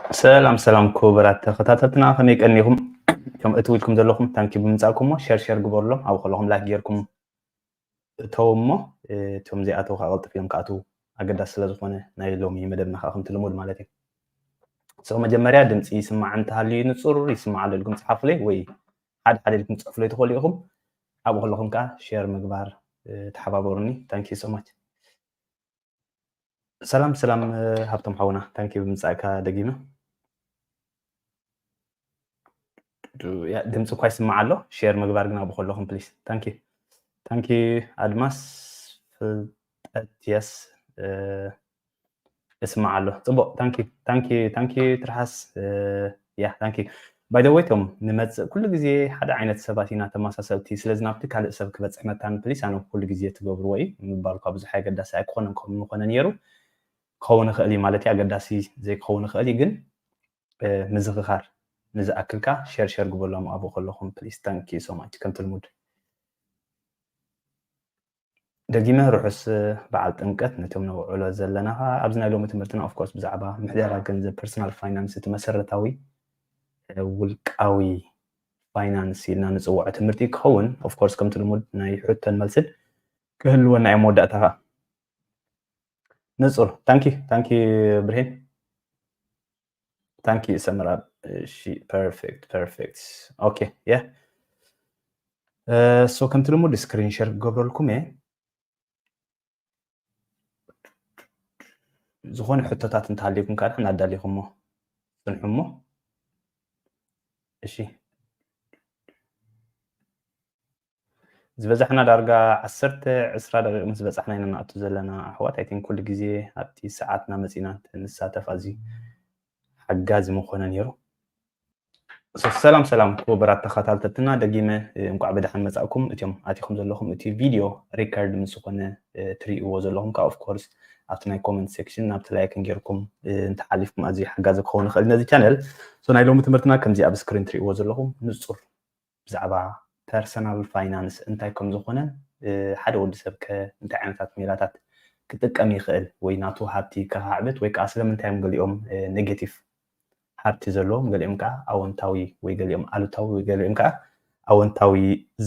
ሰላም ሰላም ክቡራት ተኸታተልትና፣ ከመይ ቀኒኹም? ከም እትው ኢልኩም ዘለኹም ታንኪ ብምምጻእኩም እሞ ሸር ሸር ግበሩሎም። ኣብኡ ከለኹም ላይክ ጌርኩም እተው እሞ፣ እቶም ዘይኣተው ከዓ ቀልጥፍ ኢሎም ክኣትው ኣገዳሲ ስለ ዝኾነ፣ ናይ ሎሚ መደብና ከዓ ከምቲ ልሙድ ማለት እዩ። So መጀመርያ ድምፂ ይስማዕ እንተሃልዩ ንፁር ይስማዕ ኣሎ ኢልኩም ፅሓፉለይ፣ ወይ ሓደ ሓደ ኢልኩም ፅሕፉለይ ትኽእሉ ኢኹም። ኣብኡ ከለኹም ከዓ ሸር ምግባር ተሓባበሩኒ። Thank you so much። ሰላም ሰላም ሃብቶም ሓውና፣ ታንኪ ብምጻእካ ደጊመ። ድምፂ እኳ ይስማዕ ኣሎ፣ ሼር ምግባር ግን ኣብኡ ከለኹም ፕሊስ። ታንኪ ታንኪ። ኣድማስ ፍልጠት፣ የስ፣ እስማዕ ኣሎ። ፅቡቅ። ታንኪ ታንኪ ታንኪ። ትርሓስ። ያ ታንኪ። By the way፣ ቶም ንመፅእ ኩሉ ግዜ ሓደ ዓይነት ሰባት ኢና ተመሳሰልቲ፣ ስለዚ ናብቲ ካልእ ሰብ ክበፅሕ መታን ፕሊስ ኣነ ኩሉ ግዜ ትገብርዎ እዩ ምባል እኳ ብዙሕ ኣገዳሲ ኣይኮነን። ከም ምኾነ ነይሩ ክኸውን ይኽእል እዩ ማለት እዩ፣ ኣገዳሲ ዘይክኸውን ይኽእል እዩ፣ ግን ምዝኽኻር ንዝኣክልካ ሸር ሸር ግበሎም ኣብኡ ከለኹም ፕሊስ። Thank you so much። ከምቲ ልሙድ ደጊመ ርሑስ በዓል ጥምቀት ነቶም ነውዕሎ ዘለና። ኣብዚ ናይ ሎሚ ትምህርትና ኦፍኮርስ ብዛዕባ ምሕደራ ገንዘብ፣ ፐርሰናል ፋይናንስ፣ እቲ መሰረታዊ ውልቃዊ ፋይናንስ ኢልና ንፅውዖ ትምህርቲ ክኸውን ኦፍኮርስ ከምቲ ልሙድ ናይ ሕቶን መልስን ክህልወና እዮም። መወዳእታ ከዓ ንፁር። ታንኪ ታንኪ ብርሄን። ታንኪ ሰምራ። እሺ ፐርፌክት ፐርፌክት። ኦኬ ያ። ሶ ከምቲ ልሙድ ስክሪን ሸር ክገብረልኩም እየ። ዝኾነ ሕቶታት እንተሃልዩኩም ከዓ እናዳሊኹሞ ፅንሑ እሞ። እሺ ዝበዛሕና ዳርጋ ዓሰርተ ዕስራ ደቂቕ ምስ በፃሕና ኢና ንኣቱ ዘለና ኣሕዋት። I think ኩሉ ግዜ ኣብቲ ሰዓትና መፂና ንሳተፍ ኣዝዩ ሓጋዚ ምኾነ ነይሩ። ሰላም ሰላም ክቡራት ተኸታተልትና፣ ደጊመ እንቋዕ ብደሓን መጻእኩም። እቲኦም ኣቲኹም ዘለኹም እቲ ቪድዮ ሪከርድ ምስ ዝኾነ ትርእይዎ ዘለኹም ከዓ ኦፍኮርስ ኣብቲ ናይ ኮመንት ሴክሽን ናብቲ ላይክን ጌርኩም እንተሓሊፍኩም ኣዝዩ ሓጋዚ ክኸውን ይኽእል ነዚ ቻነል። ሶ ናይ ሎሚ ትምህርትና ከምዚ ኣብ ስክሪን ትርእይዎ ዘለኹም ንጹር ብዛዕባ ፐርሰናል ፋይናንስ እንታይ ከም ዝኾነን ሓደ ወዲ ሰብ ከ እንታይ ዓይነታት ሜላታት ክጥቀም ይኽእል ወይ ናቱ ሃብቲ ከኻዕብት ወይ ከዓ ስለምንታይ እዮም ገሊኦም ኔጌቲቭ ሃብቲ ዘለዎም፣ ገሊኦም ከዓ ኣወንታዊ ወይ ገሊኦም ኣሉታዊ ወይ ገሊኦም ከዓ ኣወንታዊ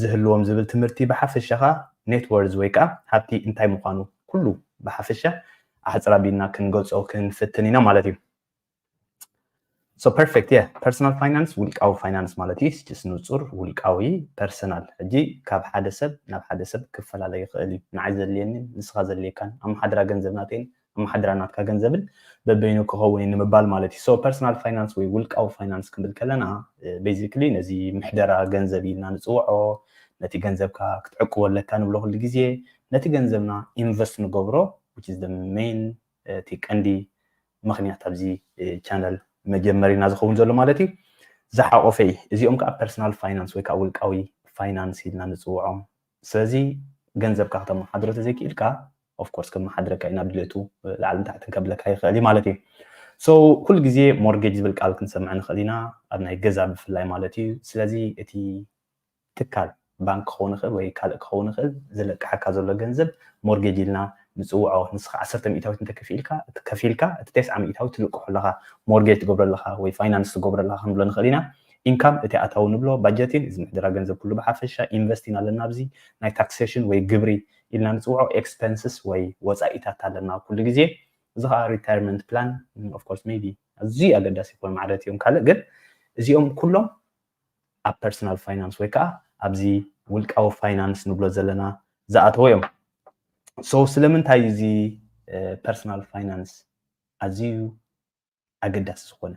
ዝህልዎም ዝብል ትምህርቲ ብሓፈሻ ከዓ ኔት ወርዝ ወይ ከዓ ሃብቲ እንታይ ምዃኑ ኩሉ ብሓፈሻ ኣሕፅር ኣቢልና ክንገልፆ ክንፍትን ኢና ማለት እዩ። So perfect yeah። ፐርሰናል ፋይናንስ ውልቃዊ ፋይናንስ ማለት እዩ። It's just ንጹር ውልቃዊ ፐርሰናል። ሕጂ ካብ ሓደ ሰብ ናብ ሓደ ሰብ ክፈላለ ይኽእል እዩ። ንዓይ ዘድልየኒ ንስኻ ዘድልየካን ኣመሓድራ ገንዘብ ናተይን ኣመሓድራ ናትካ ገንዘብን በበይኑ ክኸውን እዩ ንምባል ማለት እዩ። So ፐርሰናል ፋይናንስ ወይ ውልቃዊ ፋይናንስ ክንብል ከለና ቤዚክሊ ነዚ ምሕደራ ገንዘብ ኢልና ንጽውዖ፣ ነቲ ገንዘብካ ክትዕቅቦ ኣለካ ንብሎ ኩሉ ግዜ። ነቲ ገንዘብና ኢንቨስት ንገብሮ which is the main እቲ ቀንዲ ምኽንያት ኣብዚ ቻነል መጀመሪና ዝኸውን ዘሎ ማለት እዩ ዝሓቆፈ እዩ። እዚኦም ከዓ ፐርሰናል ፋይናንስ ወይ ከዓ ውልቃዊ ፋይናንስ ኢልና ንፅውዖም። ስለዚ ገንዘብካ ከተመሓድሮ ተዘይክኢልካ ኦፍኮርስ ከመሓድረካ እዩ ናብ ድሌቱ ላዕልን ታሕትን ከብለካ ይኽእል እዩ ማለት እዩ። So ኩሉ ግዜ ሞርጌጅ ዝብል ቃል ክንሰምዕ ንኽእል ኢና ኣብ ናይ ገዛ ብፍላይ ማለት እዩ። ስለዚ እቲ ትካል ባንክ ክኸውን ይኽእል ወይ ካልእ ክኸውን ይኽእል ዝለቅሓካ ዘሎ ገንዘብ ሞርጌጅ ኢልና ንፅውዖ። ንስኻ ዓሰርተ ሚእታዊት እንተከፊልካ ከፊልካ እቲ ተስዓ ሚእታዊት ትልቅሖ ኣለኻ ሞርጌጅ ትገብሮ ኣለኻ ወይ ፋይናንስ ትገብሮ ኣለኻ ክንብሎ ንኽእል ኢና። ኢንካም እቲ ኣታዊ ንብሎ ባጀቲን እዚ ምሕደራ ገንዘብ ኩሉ ብሓፈሻ ኢንቨስቲን ኣለና ኣብዚ ናይ ታክሴሽን ወይ ግብሪ ኢልና ንፅውዖ ኤክስፐንስስ ወይ ወፃኢታት ኣለና ኩሉ ግዜ። እዚ ከዓ ሪታይርመንት ፕላን ኦፍኮርስ ሜቢ ኣዝዩ ኣገዳሲ ይኮን ማዕረት እዮም ካልእ ግን እዚኦም ኩሎም ኣብ ፐርሰናል ፋይናንስ ወይ ከዓ ኣብዚ ውልቃዊ ፋይናንስ ንብሎ ዘለና ዝኣተወ እዮም። So ስለምንታይ እዚ ፐርሰናል ፋይናንስ ኣዝዩ ኣገዳሲ ዝኾነ?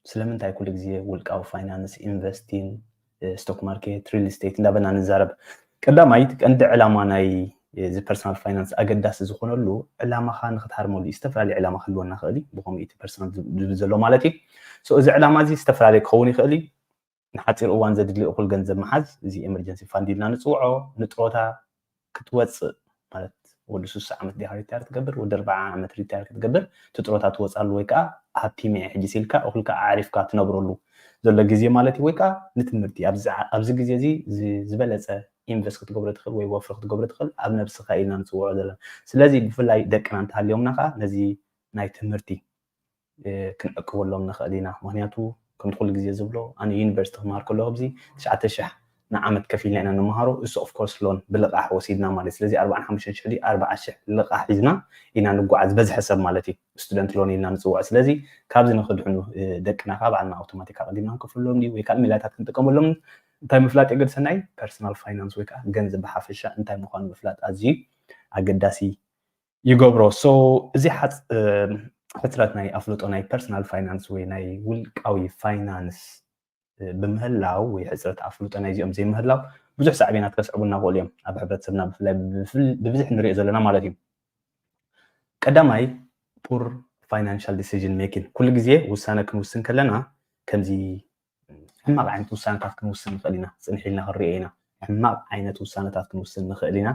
ስለምንታይ ኩሉ ግዜ ውልቃዊ ፋይናንስ ኢንቨስቲን ስቶክ ማርኬት ሪል ስቴት እንዳበልና ንዛረብ? ቀዳማይ ቀንዲ ዕላማ ናይ እዚ ፐርሰናል ፋይናንስ ኣገዳሲ ዝኾነሉ ዕላማኻ ንክትሃርመሉ ዝተፈላለዩ ዕላማ ክህልወና ክእል ብከምኡ እቲ ፐርሰናል ዝብል ዘሎ ማለት እዩ። እዚ ዕላማ እዚ ዝተፈላለዩ ክኸውን ይኽእል እዩ። ንሓፂር እዋን ዘድሊ እኹል ገንዘብ ምሓዝ፣ እዚ ኤመርጀንሲ ፋንድ ኢልና ንፅውዖ፣ ንጥሮታ ክትወፅእ ማለት ወዲ ሱሳ ዓመት ዲኻ ሪታየር ትገብር፣ ወዲ ኣርባዓ ዓመት ሪታየር ክትገብር፣ እቲ ጥሮታ ትወፅኣሉ ወይ ከዓ ሃብቲመ ሕጂ ሲልካ እኹልካ ኣዕሪፍካ ትነብረሉ ዘሎ ግዜ ማለት እዩ። ወይ ከዓ ንትምህርቲ ኣብዚ ግዜ እዚ ዝበለፀ ኢንቨስት ክትገብሮ ትኽእል ወይ ወፍሪ ክትገብሮ ትኽእል ኣብ ነብስኻ ኢልና ንፅውዖ ዘለና። ስለዚ ብፍላይ ደቅና እንተሃልዮምና ከዓ ነዚ ናይ ትምህርቲ ክንዕቅበሎም ንኽእል ኢና። ምክንያቱ ከምቲ ኩሉ ግዜ ዝብሎ ኣነ ዩኒቨርሲቲ ክመሃር ከለኹ ብዚ ትሽዓተ ሽሕ ንዓመት ከፊልና ኢና ንምሃሮ። እሱ of course loan ብልቓሕ ወሲድና ማለት እዩ። ስለዚ ኣርባዓን ሓሙሽተን ሽሕ ድዩ ኣርባዓ ሽሕ ልቓሕ ሒዝና ኢና ንጓዓዝ በዝሒ ሰብ ማለት እዩ። ስቱደንት ሎን ኢልና ንፅውዖ። ስለዚ ካብዚ ንክድሕኑ ደቅና ካብ ባዕልና ኣውቶማቲክ ኣቐዲምና ንከፍሎም ድዩ ወይ ካልእ ሜላታት ክንጥቀመሎም እንታይ ምፍላጥ የገድሰና እዩ። ፐርሰናል ፋይናንስ ወይ ከዓ ገንዘብ ብሓፈሻ እንታይ ምዃኑ ምፍላጥ ኣዝዩ ኣገዳሲ ይገብሮ። So እዚ ሕፅረት ናይ ኣፍልጦ ናይ ፐርሰናል ፋይናንስ ወይ ናይ ውልቃዊ ፋይናንስ ብምህላው ወይ ሕፅረት ኣፍልጦ ናይዚኦም ዘይምህላው ብዙሕ ሳዕቤናት ከስዕቡና ክእሉ እዮም። ኣብ ሕብረተሰብና ብፍላይ ብብዝሒ ንሪኦ ዘለና ማለት እዩ። ቀዳማይ ፑር ፋይናንሻል ዲሲዥን ሜኪንግ። ኩሉ ግዜ ውሳነ ክንውስን ከለና ከምዚ ሕማቕ ዓይነት ውሳነታት ክንውስን ንኽእል ኢና። ፅንሕ ኢልና ክንሪኦ ኢና። ሕማቕ ዓይነት ውሳነታት ክንውስን ንኽእል ኢና።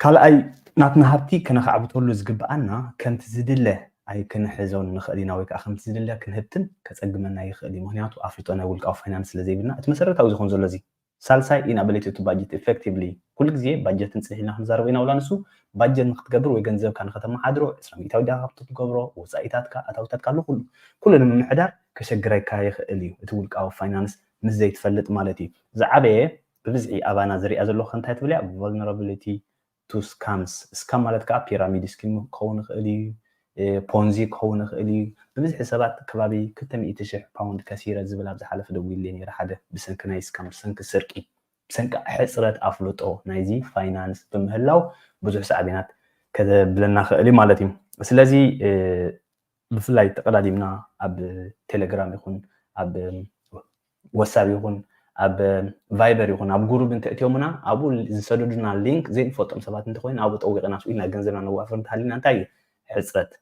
ካልኣይ ናትና ሃብቲ ከነኻዕብተሉ ዝግብኣና ከምቲ ዝድለ ኣይክንሕዞን ንኽእል ኢና ወይ ከዓ ከምቲ ዝድለ ክንህብትን ከፀግመና ይኽእል እዩ። ምክንያቱ ኣፍልጦ ናይ ውልቃዊ ፋይናንስ ስለ ዘይብልና እቲ መሰረታዊ ዝኾን ዘሎ እዚ። ሳልሳይ ኢንኣቢሊቲ ቱ ባጀት ኢፌክቲቭሊ። ኩሉ ግዜ ባጀትን ፅንሕ ኢልና ክንዛረቦ ኢና ውላ ንሱ ባጀት ንክትገብር ወይ ገንዘብካ ንከተመሓድሮ ዕስራ ሚእታዊ ዲኻ ካብቲ ትገብሮ ወፃኢታትካ ኣታዊታትካ ኣሎ ኩሉ ኩሉ ንምምሕዳር ከሸግረካ ይኽእል እዩ። እቲ ውልቃዊ ፋይናንስ ምስ ዘይትፈልጥ ማለት እዩ። ዝዓበየ ብብዝሒ ኣባና ዝሪኣ ዘለኹ እንታይ ትብል እያ vulnerability to scams። ስካም ማለት ከዓ ፒራሚድ ስኪም ክኸውን ይኽእል እዩ፣ ፖንዚ ክኸውን ይኽእል እዩ። ብብዝሒ ሰባት ከባቢ ክልተ ሚእቲ ሽሕ ፓውንድ ከሲረ ዝብል ኣብ ዝሓለፈ ደዊለ ነይረ ሓደ ብሰንኪ ናይ ስካም ብሰንኪ ስርቂ ብሰንኪ ሕፅረት ኣፍልጦ ናይዚ ፋይናንስ ብምህላው ብዙሕ ሳዕቤናት ከብለና ክእል እዩ ማለት እዩ። ስለዚ ብፍላይ ተቀዳዲምና ኣብ ቴሌግራም ይኹን ኣብ ወሳብ ይኹን ኣብ ቫይበር ይኹን ኣብ ጉሩብ እንተእትዮምና ኣብኡ ዝሰደዱና ሊንክ ዘይንፈልጦም ሰባት እንተኮይኑ ኣብኡ ጠዊቅና ስኡ ኢልና ገንዘብና ነዋፍር እንተሃሊና እንታይ እዩ ሕፅረት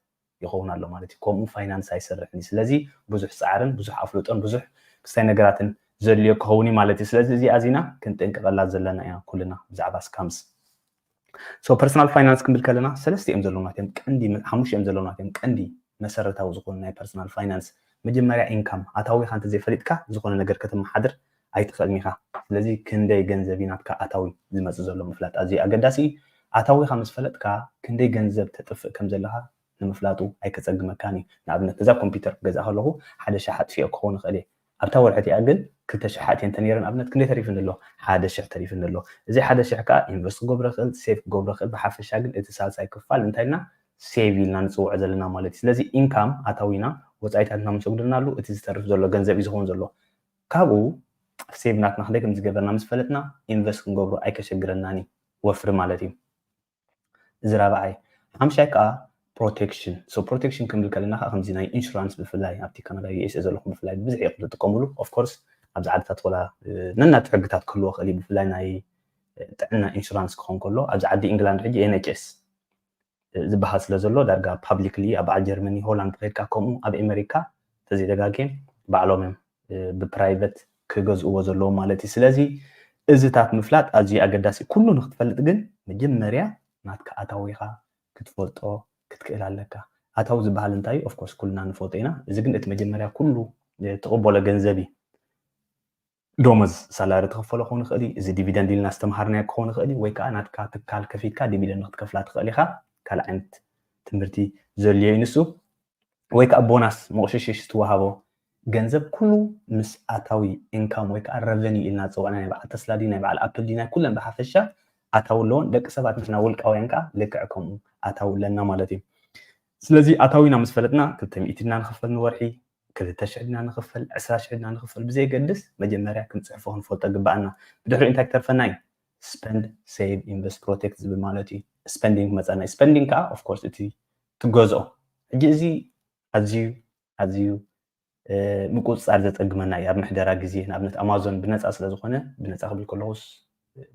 ይኸውን ኣሎ ማለት እዩ። ከምኡ ፋይናንስ ኣይሰርሕን እዩ። ስለዚ ብዙሕ ፃዕርን ብዙሕ ኣፍልጦን ብዙሕ ክስታይ ነገራትን ዘድልዮ ክኸውን እዩ ማለት እዩ። ስለዚ እዚ ኣዚና ክንጥንቀቀላ ዘለና ኢና ኩልና ብዛዕባ ስካምስ። So ፐርሰናል ፋይናንስ ክንብል ከለና ሰለስተ እዮም ዘለውና እዮም ቀንዲ ሓሙሽተ እዮም ዘለውና እዮም ቀንዲ መሰረታዊ ዝኾኑ ናይ ፐርሰናል ፋይናንስ። መጀመርያ ኢንካም ኣታዊኻ እንተ ዘይፈሊጥካ ዝኾነ ነገር ከተመሓድር ኣይትኽእልን ኢኻ። ስለዚ ክንደይ ገንዘብ እዩ ናትካ ኣታዊ ዝመፅእ ዘሎ ምፍላጥ ኣዝዩ ኣገዳሲ እዩ። ኣታዊኻ ምስ ፈለጥካ ክንደይ ገንዘብ ተጥፍእ ከም ዘለኻ ንምፍላጡ ኣይከፀግመካን እዩ። ንኣብነት እዛ ኮምፒውተር ክገዝኣ ከለኹ ሓደ ሻሕ ኣጥፊኦ ክኸውን ይኽእል እየ። ኣብታ ወርሒ እቲኣ ግን ክልተ ሻሕ ኣትየ እንተነይረ ንኣብነት ክንደይ ተሪፍኒ ኣሎ? ሓደ ሽሕ ተሪፍኒ ኣሎ። እዚ ሓደ ሽሕ ከዓ ኢንቨስት ክገብሮ ይኽእል፣ ሴቭ ክገብሮ ይኽእል። ብሓፈሻ ግን እቲ ሳልሳይ ክፋል እንታይ ኢልና ሴቭ ኢልና ንፅውዖ ዘለና ማለት እዩ። ስለዚ ኢንካም ኣታዊና ወፃኢታትና ምስ ኣጉደልናሉ እቲ ዝተርፍ ዘሎ ገንዘብ እዩ ዝኸውን ዘሎ። ካብኡ ሴቭ ናትና ክንደይ ከም ዝገበርና ምስ ፈለጥና ኢንቨስት ክንገብሮ ኣይከሸግረናን እዩ። ወፍሪ ማለት እዩ። እዚ ራብዓይ። ሓምሻይ ከዓ ፕሮቴክሽን። So ፕሮቴክሽን ክንብል ከለና ከዓ ከምዚ ናይ ኢንሹራንስ ብፍላይ ኣብቲ ካናዳ ዩ ኤስ ኤ ዘለኹም ብፍላይ ብብዝሒ ኢኹም ትጥቀምሉ። Of course ኣብዚ ዓድታት ወላ ነናቲ ሕግታት ክህልዎ ክእል እዩ። ብፍላይ ናይ ጥዕና ኢንሹራንስ ክኸውን ከሎ ኣብዚ ዓዲ ኢንግላንድ ሕጂ ኤን ኤች ኤስ ዝበሃል ስለ ዘሎ ዳርጋ ፓብሊክሊ ኣብ በዓል ጀርመኒ ሆላንድ ከድካ ከምኡ ኣብ ኤመሪካ ተዘይደጋጌም ባዕሎም እዮም ብፕራይቨት ክገዝእዎ ዘለዎም ማለት እዩ። ስለዚ እዚታት ምፍላጥ ኣዝዩ ኣገዳሲ። ኩሉ ንክትፈልጥ ግን መጀመርያ ናትካ ኣታዊኻ ክትፈልጦ ክትክእል ኣለካ። ኣታዊ ዝበሃል እንታይ እዩ? Of course ኩልና ንፈልጦ ኢና። እዚ ግን እቲ መጀመርያ ኩሉ ትቕበሎ ገንዘብ እዩ። ዶመዝ ሳላሪ ትኽፈሎ ክኸውን ይኽእል እዩ። እዚ ዲቪደንድ ኢልና ዝተምሃርናዮ ክኸውን ይኽእል እዩ። ወይ ከዓ ናትካ ትካል ከፊትካ ዲቪደንድ ክትከፍላ ትኽእል ኢኻ። ካልእ ዓይነት ትምህርቲ ዘድልዮ እዩ ንሱ። ወይ ከዓ ቦናስ መቑሽሽሽ ትወሃቦ ገንዘብ ኩሉ ምስ ኣታዊ ኢንካም ወይ ከዓ ረቨኒ ኢልና ዝፀውዕና ናይ በዓል ተስላ ድዩ ናይ በዓል ኣፕል ድዩ ናይ ኩለን ብሓፈሻ ኣታዊ ኣለዎን ደቂ ሰባት ንሕና ውልቃውያን ከዓ ልክዕ ከምኡ ኣታዊ ኣለና ማለት እዩ። ስለዚ ኣታዊና ምስ ፈለጥና ክልተ ሚእቲ ድና ንኽፈል ንወርሒ ክልተ ሽሕ ድና ንኽፈል ዕስራ ሽሕ ድና ንኽፈል ብዘየገድስ መጀመርያ ክንፅሕፎ ክንፈልጦ ግበኣና። ብድሕሪኡ እንታይ ክተርፈና እዩ? ስፐንድ ሴቭ ኢንቨስት ፕሮቴክት ዝብል ማለት እዩ። ስፐንዲንግ መፃና እዩ። ስፐንዲንግ ከዓ ኦፍኮርስ እቲ ትገዝኦ ሕጂ እዚ ኣዝዩ ኣዝዩ ምቁፅፃር ዘፀግመና እዩ። ኣብ ምሕደራ ግዜ ንኣብነት ኣማዞን ብነፃ ስለዝኾነ ብነፃ ክብል ከለኹስ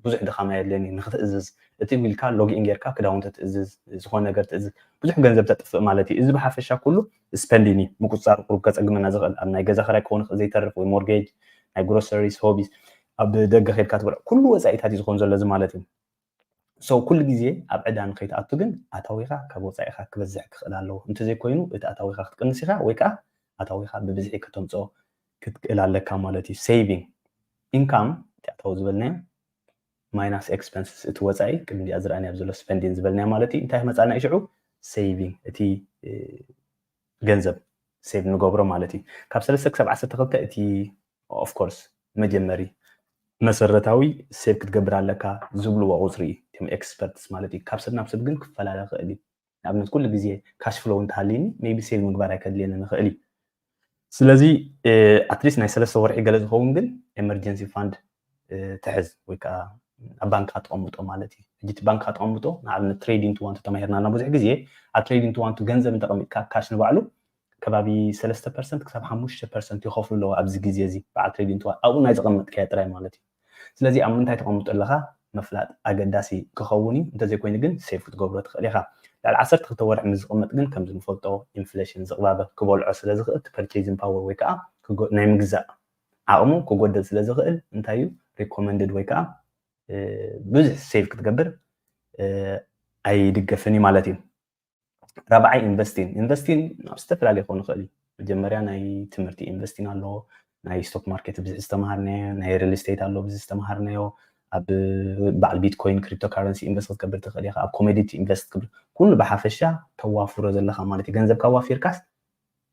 ብዙሕ ድኻማ የድልየን እዩ ንክትእዝዝ እቲ ኢልካ ሎጊን ጌርካ ክዳውንቲ ትእዝዝ ዝኾነ ነገር ትእዝዝ ብዙሕ ገንዘብ ተጥፍእ ማለት እዩ። እዚ ብሓፈሻ ኩሉ ስፐንዲንግ እዩ ምቁፅፃር ቁሩብ ከፀግመና ዝኽእል ኣብ ናይ ገዛ ክራይ ክኸውን ይኽእል ዘይተርፍ ወይ ሞርጌጅ ናይ ግሮሰሪስ ሆቢስ ኣብ ደገ ከድካ ትበልዕ ኩሉ ወፃኢታት እዩ ዝኾን ዘሎ እዚ ማለት እዩ። So ኩሉ ግዜ ኣብ ዕዳ ንከይትኣቱ ግን ኣታዊኻ ካብ ወፃኢኻ ክበዝሕ ክኽእል ኣለዎ። እንተዘይኮይኑ እቲ ኣታዊኻ ክትቅንስ ኢኻ ወይ ከዓ ኣታዊኻ ብብዝሒ ከተምፅኦ ክትክእል ኣለካ ማለት እዩ። ሴቪንግ ኢንካም እቲ ኣታዊ ዝበልናዮ ማይናስ ኤክስፐንስስ እቲ ወፃኢ ቅድሚ ዲኣ ዝረኣናዮ ዘሎ ስፐንዲን ዝበልናዮ ማለት እዩ። እንታይ ክመፃና እዩ ሽዑ? ሴቪንግ እቲ ገንዘብ save ንገብሮ ማለት እዩ። ካብ ሰለስተ ክሳብ ዓሰርተ ክልተ እቲ of course መጀመሪ መሰረታዊ save ክትገብር ኣለካ ዝብልዎ ቁፅሪ እዩ። እቶም experts ማለት እዩ። ካብ ሰብ ናብ ሰብ ግን ክፈላለ ይኽእል እዩ። ንኣብነት ኩሉ ግዜ cash flow እንተሃልዩኒ maybe save ምግባር ኣይከድልየኒ ንኽእል እዩ። ስለዚ at least ናይ ሰለስተ ወርሒ ገለ ዝኸውን ግን emergency fund ትሕዝ ወይ ከዓ ኣብ ባንክካ ተቐምጦ ማለት እዩ። ሕጂ እቲ ባንክካ ተቐምጦ ንኣብነት trading to want ተማሂርና እና ብዙሕ ግዜ ኣብ trading to want ገንዘብ እንተቐሚጥካ cash ንባዕሉ ከባቢ ሰለስተ percent ክሳብ ሓሙሽተ percent ይኸፍሉ ኣለዉ ኣብዚ ግዜ እዚ በዓል trading to want ኣብኡ ናይ ዘቐመጥካዮ ጥራይ ማለት እዩ። ስለዚ ኣብ ምንታይ ተቐምጦ ኣለኻ ምፍላጥ ኣገዳሲ ክኸውን እዩ። እንተዘይኮይኑ ግን save ክትገብሮ ትኽእል ኢኻ። ልዕሊ ዓሰርተ ክልተ ወርሒ ምስ ዝቕመጥ ግን ከምዚ ንፈልጦ inflation ዝቕባበ ክበልዖ ስለ ዝኽእል እቲ purchasing power ወይ ከዓ ናይ ምግዛእ ዓቕሙ ክጎደል ስለ ዝኽእል እንታይ እዩ recommended ወይ ከዓ ብዙሕ save ክትገብር ኣይድገፍን እዩ ማለት እዩ። ራብዓይ investing። Investing ናብ ዝተፈላለዩ ክኾን ይኽእል እዩ። መጀመርያ ናይ ትምህርቲ investing ኣሎ፣ ናይ stock market ብዙሕ ዝተምሃርናዮ፣ ናይ real estate ኣሎ ብዙሕ ዝተምሃርናዮ፣ ኣብ በዓል Bitcoin cryptocurrency invest ክትገብር ትኽእል ኢኻ፣ ኣብ commodity invest ክትገብር ኩሉ ብሓፈሻ ተዋፍሮ ዘለኻ ማለት እዩ። ገንዘብካ ኣዋፊርካስ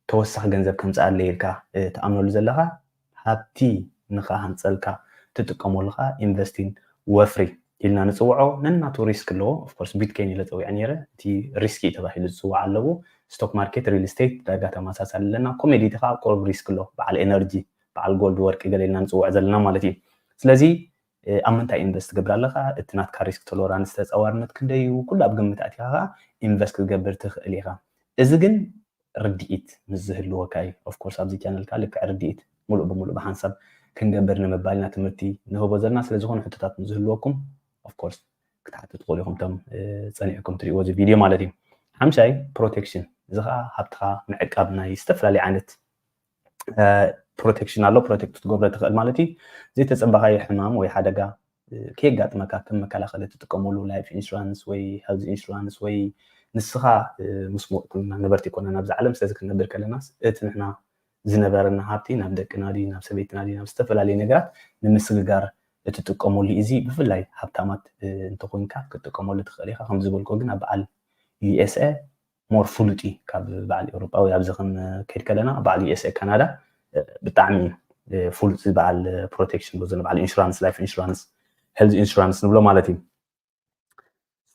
ተወሳኺ ገንዘብ ከምፅኣለይ ኢልካ ትኣምነሉ ዘለኻ ሃብቲ ንኽሃንፀልካ ትጥቀመሉ ከዓ investing ወፍሪ ኢልና ንፅውዖ። ነናቱ risk ኣለዎ። Of course Bitcoin ኢለ ፀዊዐ ነይረ፣ እቲ risky ተባሂሉ ዝፅዋዕ ኣለዎ። Stock market፣ real estate ዳርጋ ተመሳሳሊ ኣለና። Commodity ከዓ ቁሩብ risk ኣሎ፣ በዓል energy፣ በዓል gold፣ ወርቂ ገለ ኢልና ንፅውዖ ዘለና ማለት እዩ። ስለዚ ኣብ ምንታይ invest ትገብር ኣለኻ፣ እቲ ናትካ risk tolerance ተፃዋርነት ክንደይ እዩ፣ ኩሉ ኣብ ግምት ኣእቲኻ ከዓ invest ክትገብር ትኽእል ኢኻ። እዚ ግን ርድኢት ምስ ዝህልወካ እዩ። Of course ኣብዚ channel ካ ልክዕ ርድኢት ሙሉእ ብሙሉእ ብሓንሳብ ክንገብር ንምባል ኢና ትምህርቲ ንህቦ ዘለና። ስለ ዝኾነ ሕቶታት ምስ ዝህልወኩም of course ክትሓቱ ትኽእሉ ኢኹም፣ እቶም ፀኒዕኩም ትሪእዎ እዚ video ማለት እዩ። ሓምሻይ protection፣ እዚ ከዓ ሃብትኻ ምዕቃብ ናይ ዝተፈላለዩ ዓይነት protection ኣሎ። Protect ክትገብሮ ትኽእል ማለት እዩ። ዘይተፀበኻዮ ሕማም ወይ ሓደጋ ከየጋጥመካ ከም መከላኸሊ ትጥቀመሉ life insurance ወይ health insurance ወይ ንስኻ ምስ ሞት ኩልና ነበርቲ ኮና ናብዚ ዓለም ስለዚ ክንነብር ከለናስ እቲ ንሕና ዝነበረና ሃብቲ ናብ ደቅና ድዩ ናብ ሰበይትና ድዩ ናብ ዝተፈላለዩ ነገራት ንምስግጋር እትጥቀመሉ እዩ። እዚ ብፍላይ ሃብታማት እንተኮይንካ ክትጥቀመሉ ትኽእል ኢኻ። ከም ዝበልኮ ግን ኣብ በዓል USA more ፍሉጥ እዩ ካብ በዓል ኤውሮጳ ወይ ኣብዚ ከም ከይድ ከለና በዓል USA ካናዳ ብጣዕሚ ፍሉጥ በዓል protection ብዝነ በዓል insurance life insurance health insurance ንብሎ ማለት እዩ።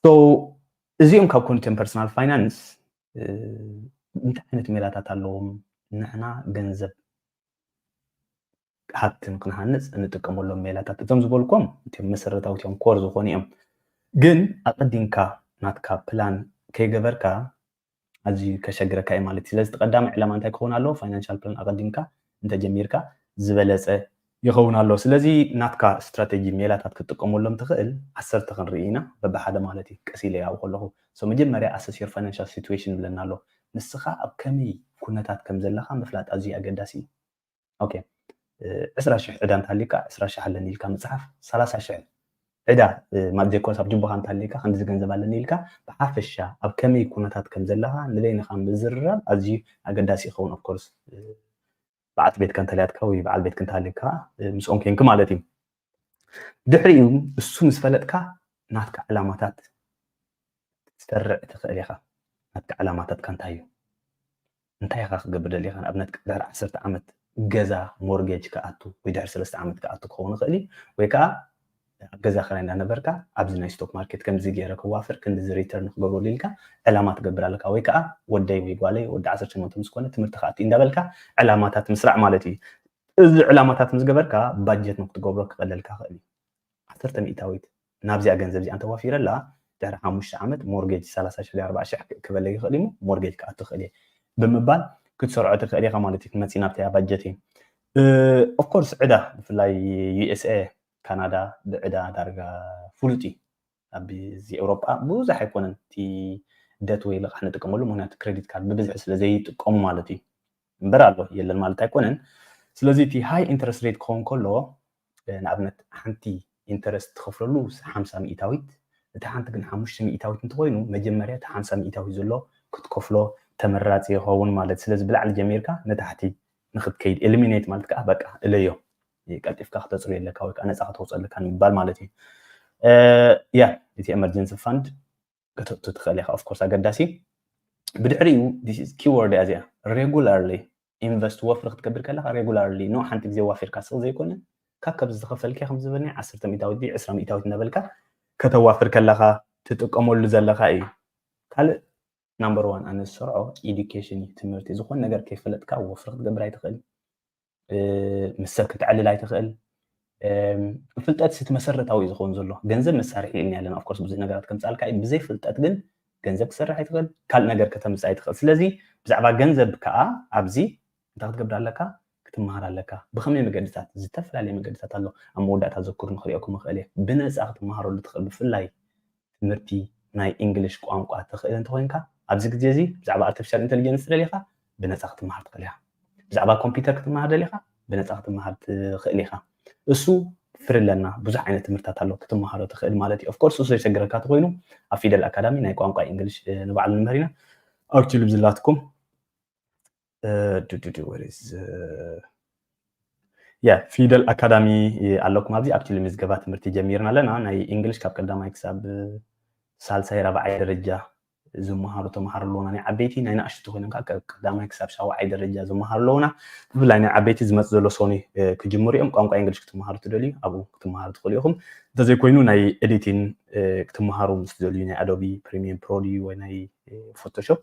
So እዚኦም ካብ ኮኑ እቶም personal finance እንታይ ዓይነት ሜላታት ኣለዎም ንሕና ገንዘብ ሃብቲ ንክንሃንፅ እንጥቀመሎም ሜላታት እቶም ዝበልኮም እቶም መሰረታዊ እቶም core ዝኾኑ እዮም። ግን ኣቐዲምካ ናትካ plan ከይገበርካ ኣዝዩ ከሸግረካ እዩ ማለት እዩ። ስለዚ እቲ ቀዳማይ ዕላማ እንታይ ክኸውን ኣለዎ? Financial plan ኣቐዲምካ እንተጀሚርካ ዝበለፀ ይኸውን ኣሎ። ስለዚ ናትካ strategy ሜላታት ክትጥቀመሎም ትኽእል ዓሰርተ ክንርኢ ኢና በብሓደ ማለት እዩ። ቀስ ኢለ ኣብኡ ከለኹ so መጀመርያ assess your financial situation ይብለና ኣሎ። ንስኻ ኣብ ከመይ ኩነታት ከም ዘለኻ ምፍላጥ ኣዝዩ ኣገዳሲ እዩ። Okay ዕስራ ሽሕ ዕዳ እንተሃልዩካ ዕስራ ሽሕ ኣለኒ ኢልካ ምፅሓፍ፣ ሰላሳ ሽሕ ዕዳ ማለት ዘይኮነስ ኣብ ጅቡኻ እንተሃልዩካ ክንድዚ ገንዘብ ኣለኒ ኢልካ ብሓፈሻ ኣብ ከመይ ኩነታት ከም ዘለኻ ንበይንኻ ምዝርራብ ኣዝዩ ኣገዳሲ ይኸውን። Of course በዓልቲ ቤትካ እንተልያትካ ወይ በዓል ቤትክ እንተሃልዩካ ምስኦም ኮንክ ማለት እዩ። ድሕሪኡ እሱ ምስ ፈለጥካ ናትካ ዕላማታት ክትሰርዕ ትኽእል ኢኻ። ናትካ ዕላማታትካ እንታይ እዩ? እንታይ ኢኻ ክገብር ደሊኻ? ንኣብነት ድሕሪ ዓሰርተ ዓመት ገዛ mortgage ክኣቱ ወይ ድሕሪ ሰለስተ ዓመት ክኣቱ ክኸውን ይኽእል እዩ። ወይ ከዓ ኣብ ገዛ ክራይ እንዳነበርካ ኣብዚ ናይ stock market ከምዚ ገይረ ከዋፍር ክንድዚ return ክገብረሉ ኢልካ ዕላማ ትገብር ኣለካ። ወይ ከዓ ወደይ ወይ ጓለይ ወዲ ዓሰርተ ሸሞንተ ምስ ኮነ ትምህርቲ ክኣቱ እንዳበልካ ዕላማታት ምስራዕ ማለት እዩ። እዚ ዕላማታት ምስ ገበርካ budget ንክትገብሮ ክቐለልካ ይኽእል እዩ። ዓሰርተ ሚእታዊት ናብዚኣ ገንዘብ እዚኣ እንተዋፊረላ ድሕሪ ሓሙሽተ ዓመት mortgage ሰላሳ ሽሕ ኣርባዓ ሽሕ ክበለይ ይኽእል እዩ mortgage ክኣቱ ይኽእል እየ ብምባል ክትሰርዖ ትኽእል ኢኻ ማለት እዩ። ክትመፅእ ናብታ budget እዩ። Of course ዕዳ ብፍላይ USA ካናዳ ብዕዳ ዳርጋ ፍሉጥ እዩ። ኣብዚ ኤውሮጳ ብዙሕ ኣይኮነን እቲ debt ወይ ልቓሕ ንጥቀመሉ፣ ምክንያቱ credit card ብብዝሒ ስለ ዘይጥቀሙ ማለት እዩ። እምበር ኣሎ የለን ማለት ኣይኮነን። ስለዚ እቲ high interest rate ክኸውን ከሎ ንኣብነት ሓንቲ interest ትኸፍለሉ ሓምሳ ሚእታዊት፣ እቲ ሓንቲ ግን ሓሙሽተ ሚእታዊት እንተኮይኑ መጀመርያ እቲ ሓምሳ ሚእታዊት ዘሎ ክትከፍሎ ተመራፂ ይኸውን ማለት። ስለዚ ብላዕሊ ጀሚርካ ንታሕቲ ንክትከይድ eliminate ማለት ከዓ በቃ እለዮ ቀልጢፍካ ክተፅርዮ ኣለካ ወይ ከዓ ነፃ ከተውፅኦ ኣለካ ንምባል ማለት እዩ። ያ እቲ emergency fund ከተእቱ ትኽእል ኢኻ። Of course ኣገዳሲ ብድሕሪኡ keyword እያ እዚኣ፣ regularly invest፣ ወፍሪ ክትገብር ከለካ regularly፣ no ሓንቲ ግዜ ዋፊርካ ስቕ ዘይኮነ ካብ ካብ ዝተኸፈልኪ ከም ዝበልኒ ዓሰርተ ሚእታዊት ድዩ ዕስራ ሚእታዊት እናበልካ ከተዋፍር ከለካ ትጥቀመሉ ዘለካ እዩ። ካልእ number one ኣነ ዝሰርዖ education እዩ፣ ትምህርቲ። ዝኾነ ነገር ከይፈለጥካ ወፍሪ ክትገብር ኣይትኽእል፣ ምስ ሰብ ክትዕልል ኣይትኽእል። ፍልጠት ስቲ መሰረታዊ እዩ ዝኸውን ዘሎ። ገንዘብ መሳርሒ ኢልና ኣለና። Of course ብዙሕ ነገራት ከምፃልካ እዩ። ብዘይ ፍልጠት ግን ገንዘብ ክሰርሕ ኣይትኽእል፣ ካልእ ነገር ከተምፅእ ኣይትኽእል። ስለዚ ብዛዕባ ገንዘብ ከዓ ኣብዚ እንታይ ክትገብር ኣለካ? ክትመሃር ኣለካ። ብኸመይ መገድታት? ዝተፈላለየ መገድታት ኣሎ። ኣብ መወዳእታ ዘክሩ ንክሪኦኩም ይኽእል እየ። ብነፃ ክትመሃረሉ ትኽእል። ብፍላይ ትምህርቲ ናይ እንግሊሽ ቋንቋ ትኽእል እንተኮይንካ ኣብዚ ግዜ እዚ ብዛዕባ ኣርቲፊሻል ኢንተሊጀንስ ደሊኻ ብነፃ ክትመሃር ትኽእል ኢኻ። ብዛዕባ ኮምፒውተር ክትመሃር ደሊኻ ብነፃ ክትመሃር ትኽእል ኢኻ። እሱ ፍሪ ኣለና፣ ብዙሕ ዓይነት ትምህርታት ኣሎ ክትመሃሮ ትኽእል ማለት እዩ። Of course እሱ ዘሸግረካ ተኮይኑ ኣብ ፊደል ኣካዳሚ ናይ ቋንቋ እንግሊሽ ንባዕሉ ንምህር ኢና። ኣክቹሊ ብዝላትኩም ያ ፊደል ኣካዳሚ ኣለኩም ኣብዚ። ኣብቲ ምዝገባ ትምህርቲ ጀሚርና ኣለና። ናይ እንግሊሽ ካብ ቀዳማይ ክሳብ ሳልሳይ ራብዓይ ደረጃ ዝመሃሩ ተምሃሮ ኣለውና። ናይ ዓበይቲ ናይ ንኣሽቱ ኮይኖም ከዓ ካብ ቀዳማይ ክሳብ ሻውዓይ ደረጃ ዝመሃሩ ኣለውና። ብፍላይ ናይ ዓበይቲ ዝመፅ ዘሎ ሰኑይ ክጅምሩ እዮም። ቋንቋ እንግሊሽ ክትመሃሩ ትደልዩ ኣብኡ ክትመሃሩ ትኽእሉ ኢኹም። እንተዘይኮይኑ ናይ ኤዲቲን ክትመሃሩ ምስ ትደልዩ ናይ ኣዶቢ ፕሪሚየም ፕሮ ድዩ ወይ ናይ ፎቶሾፕ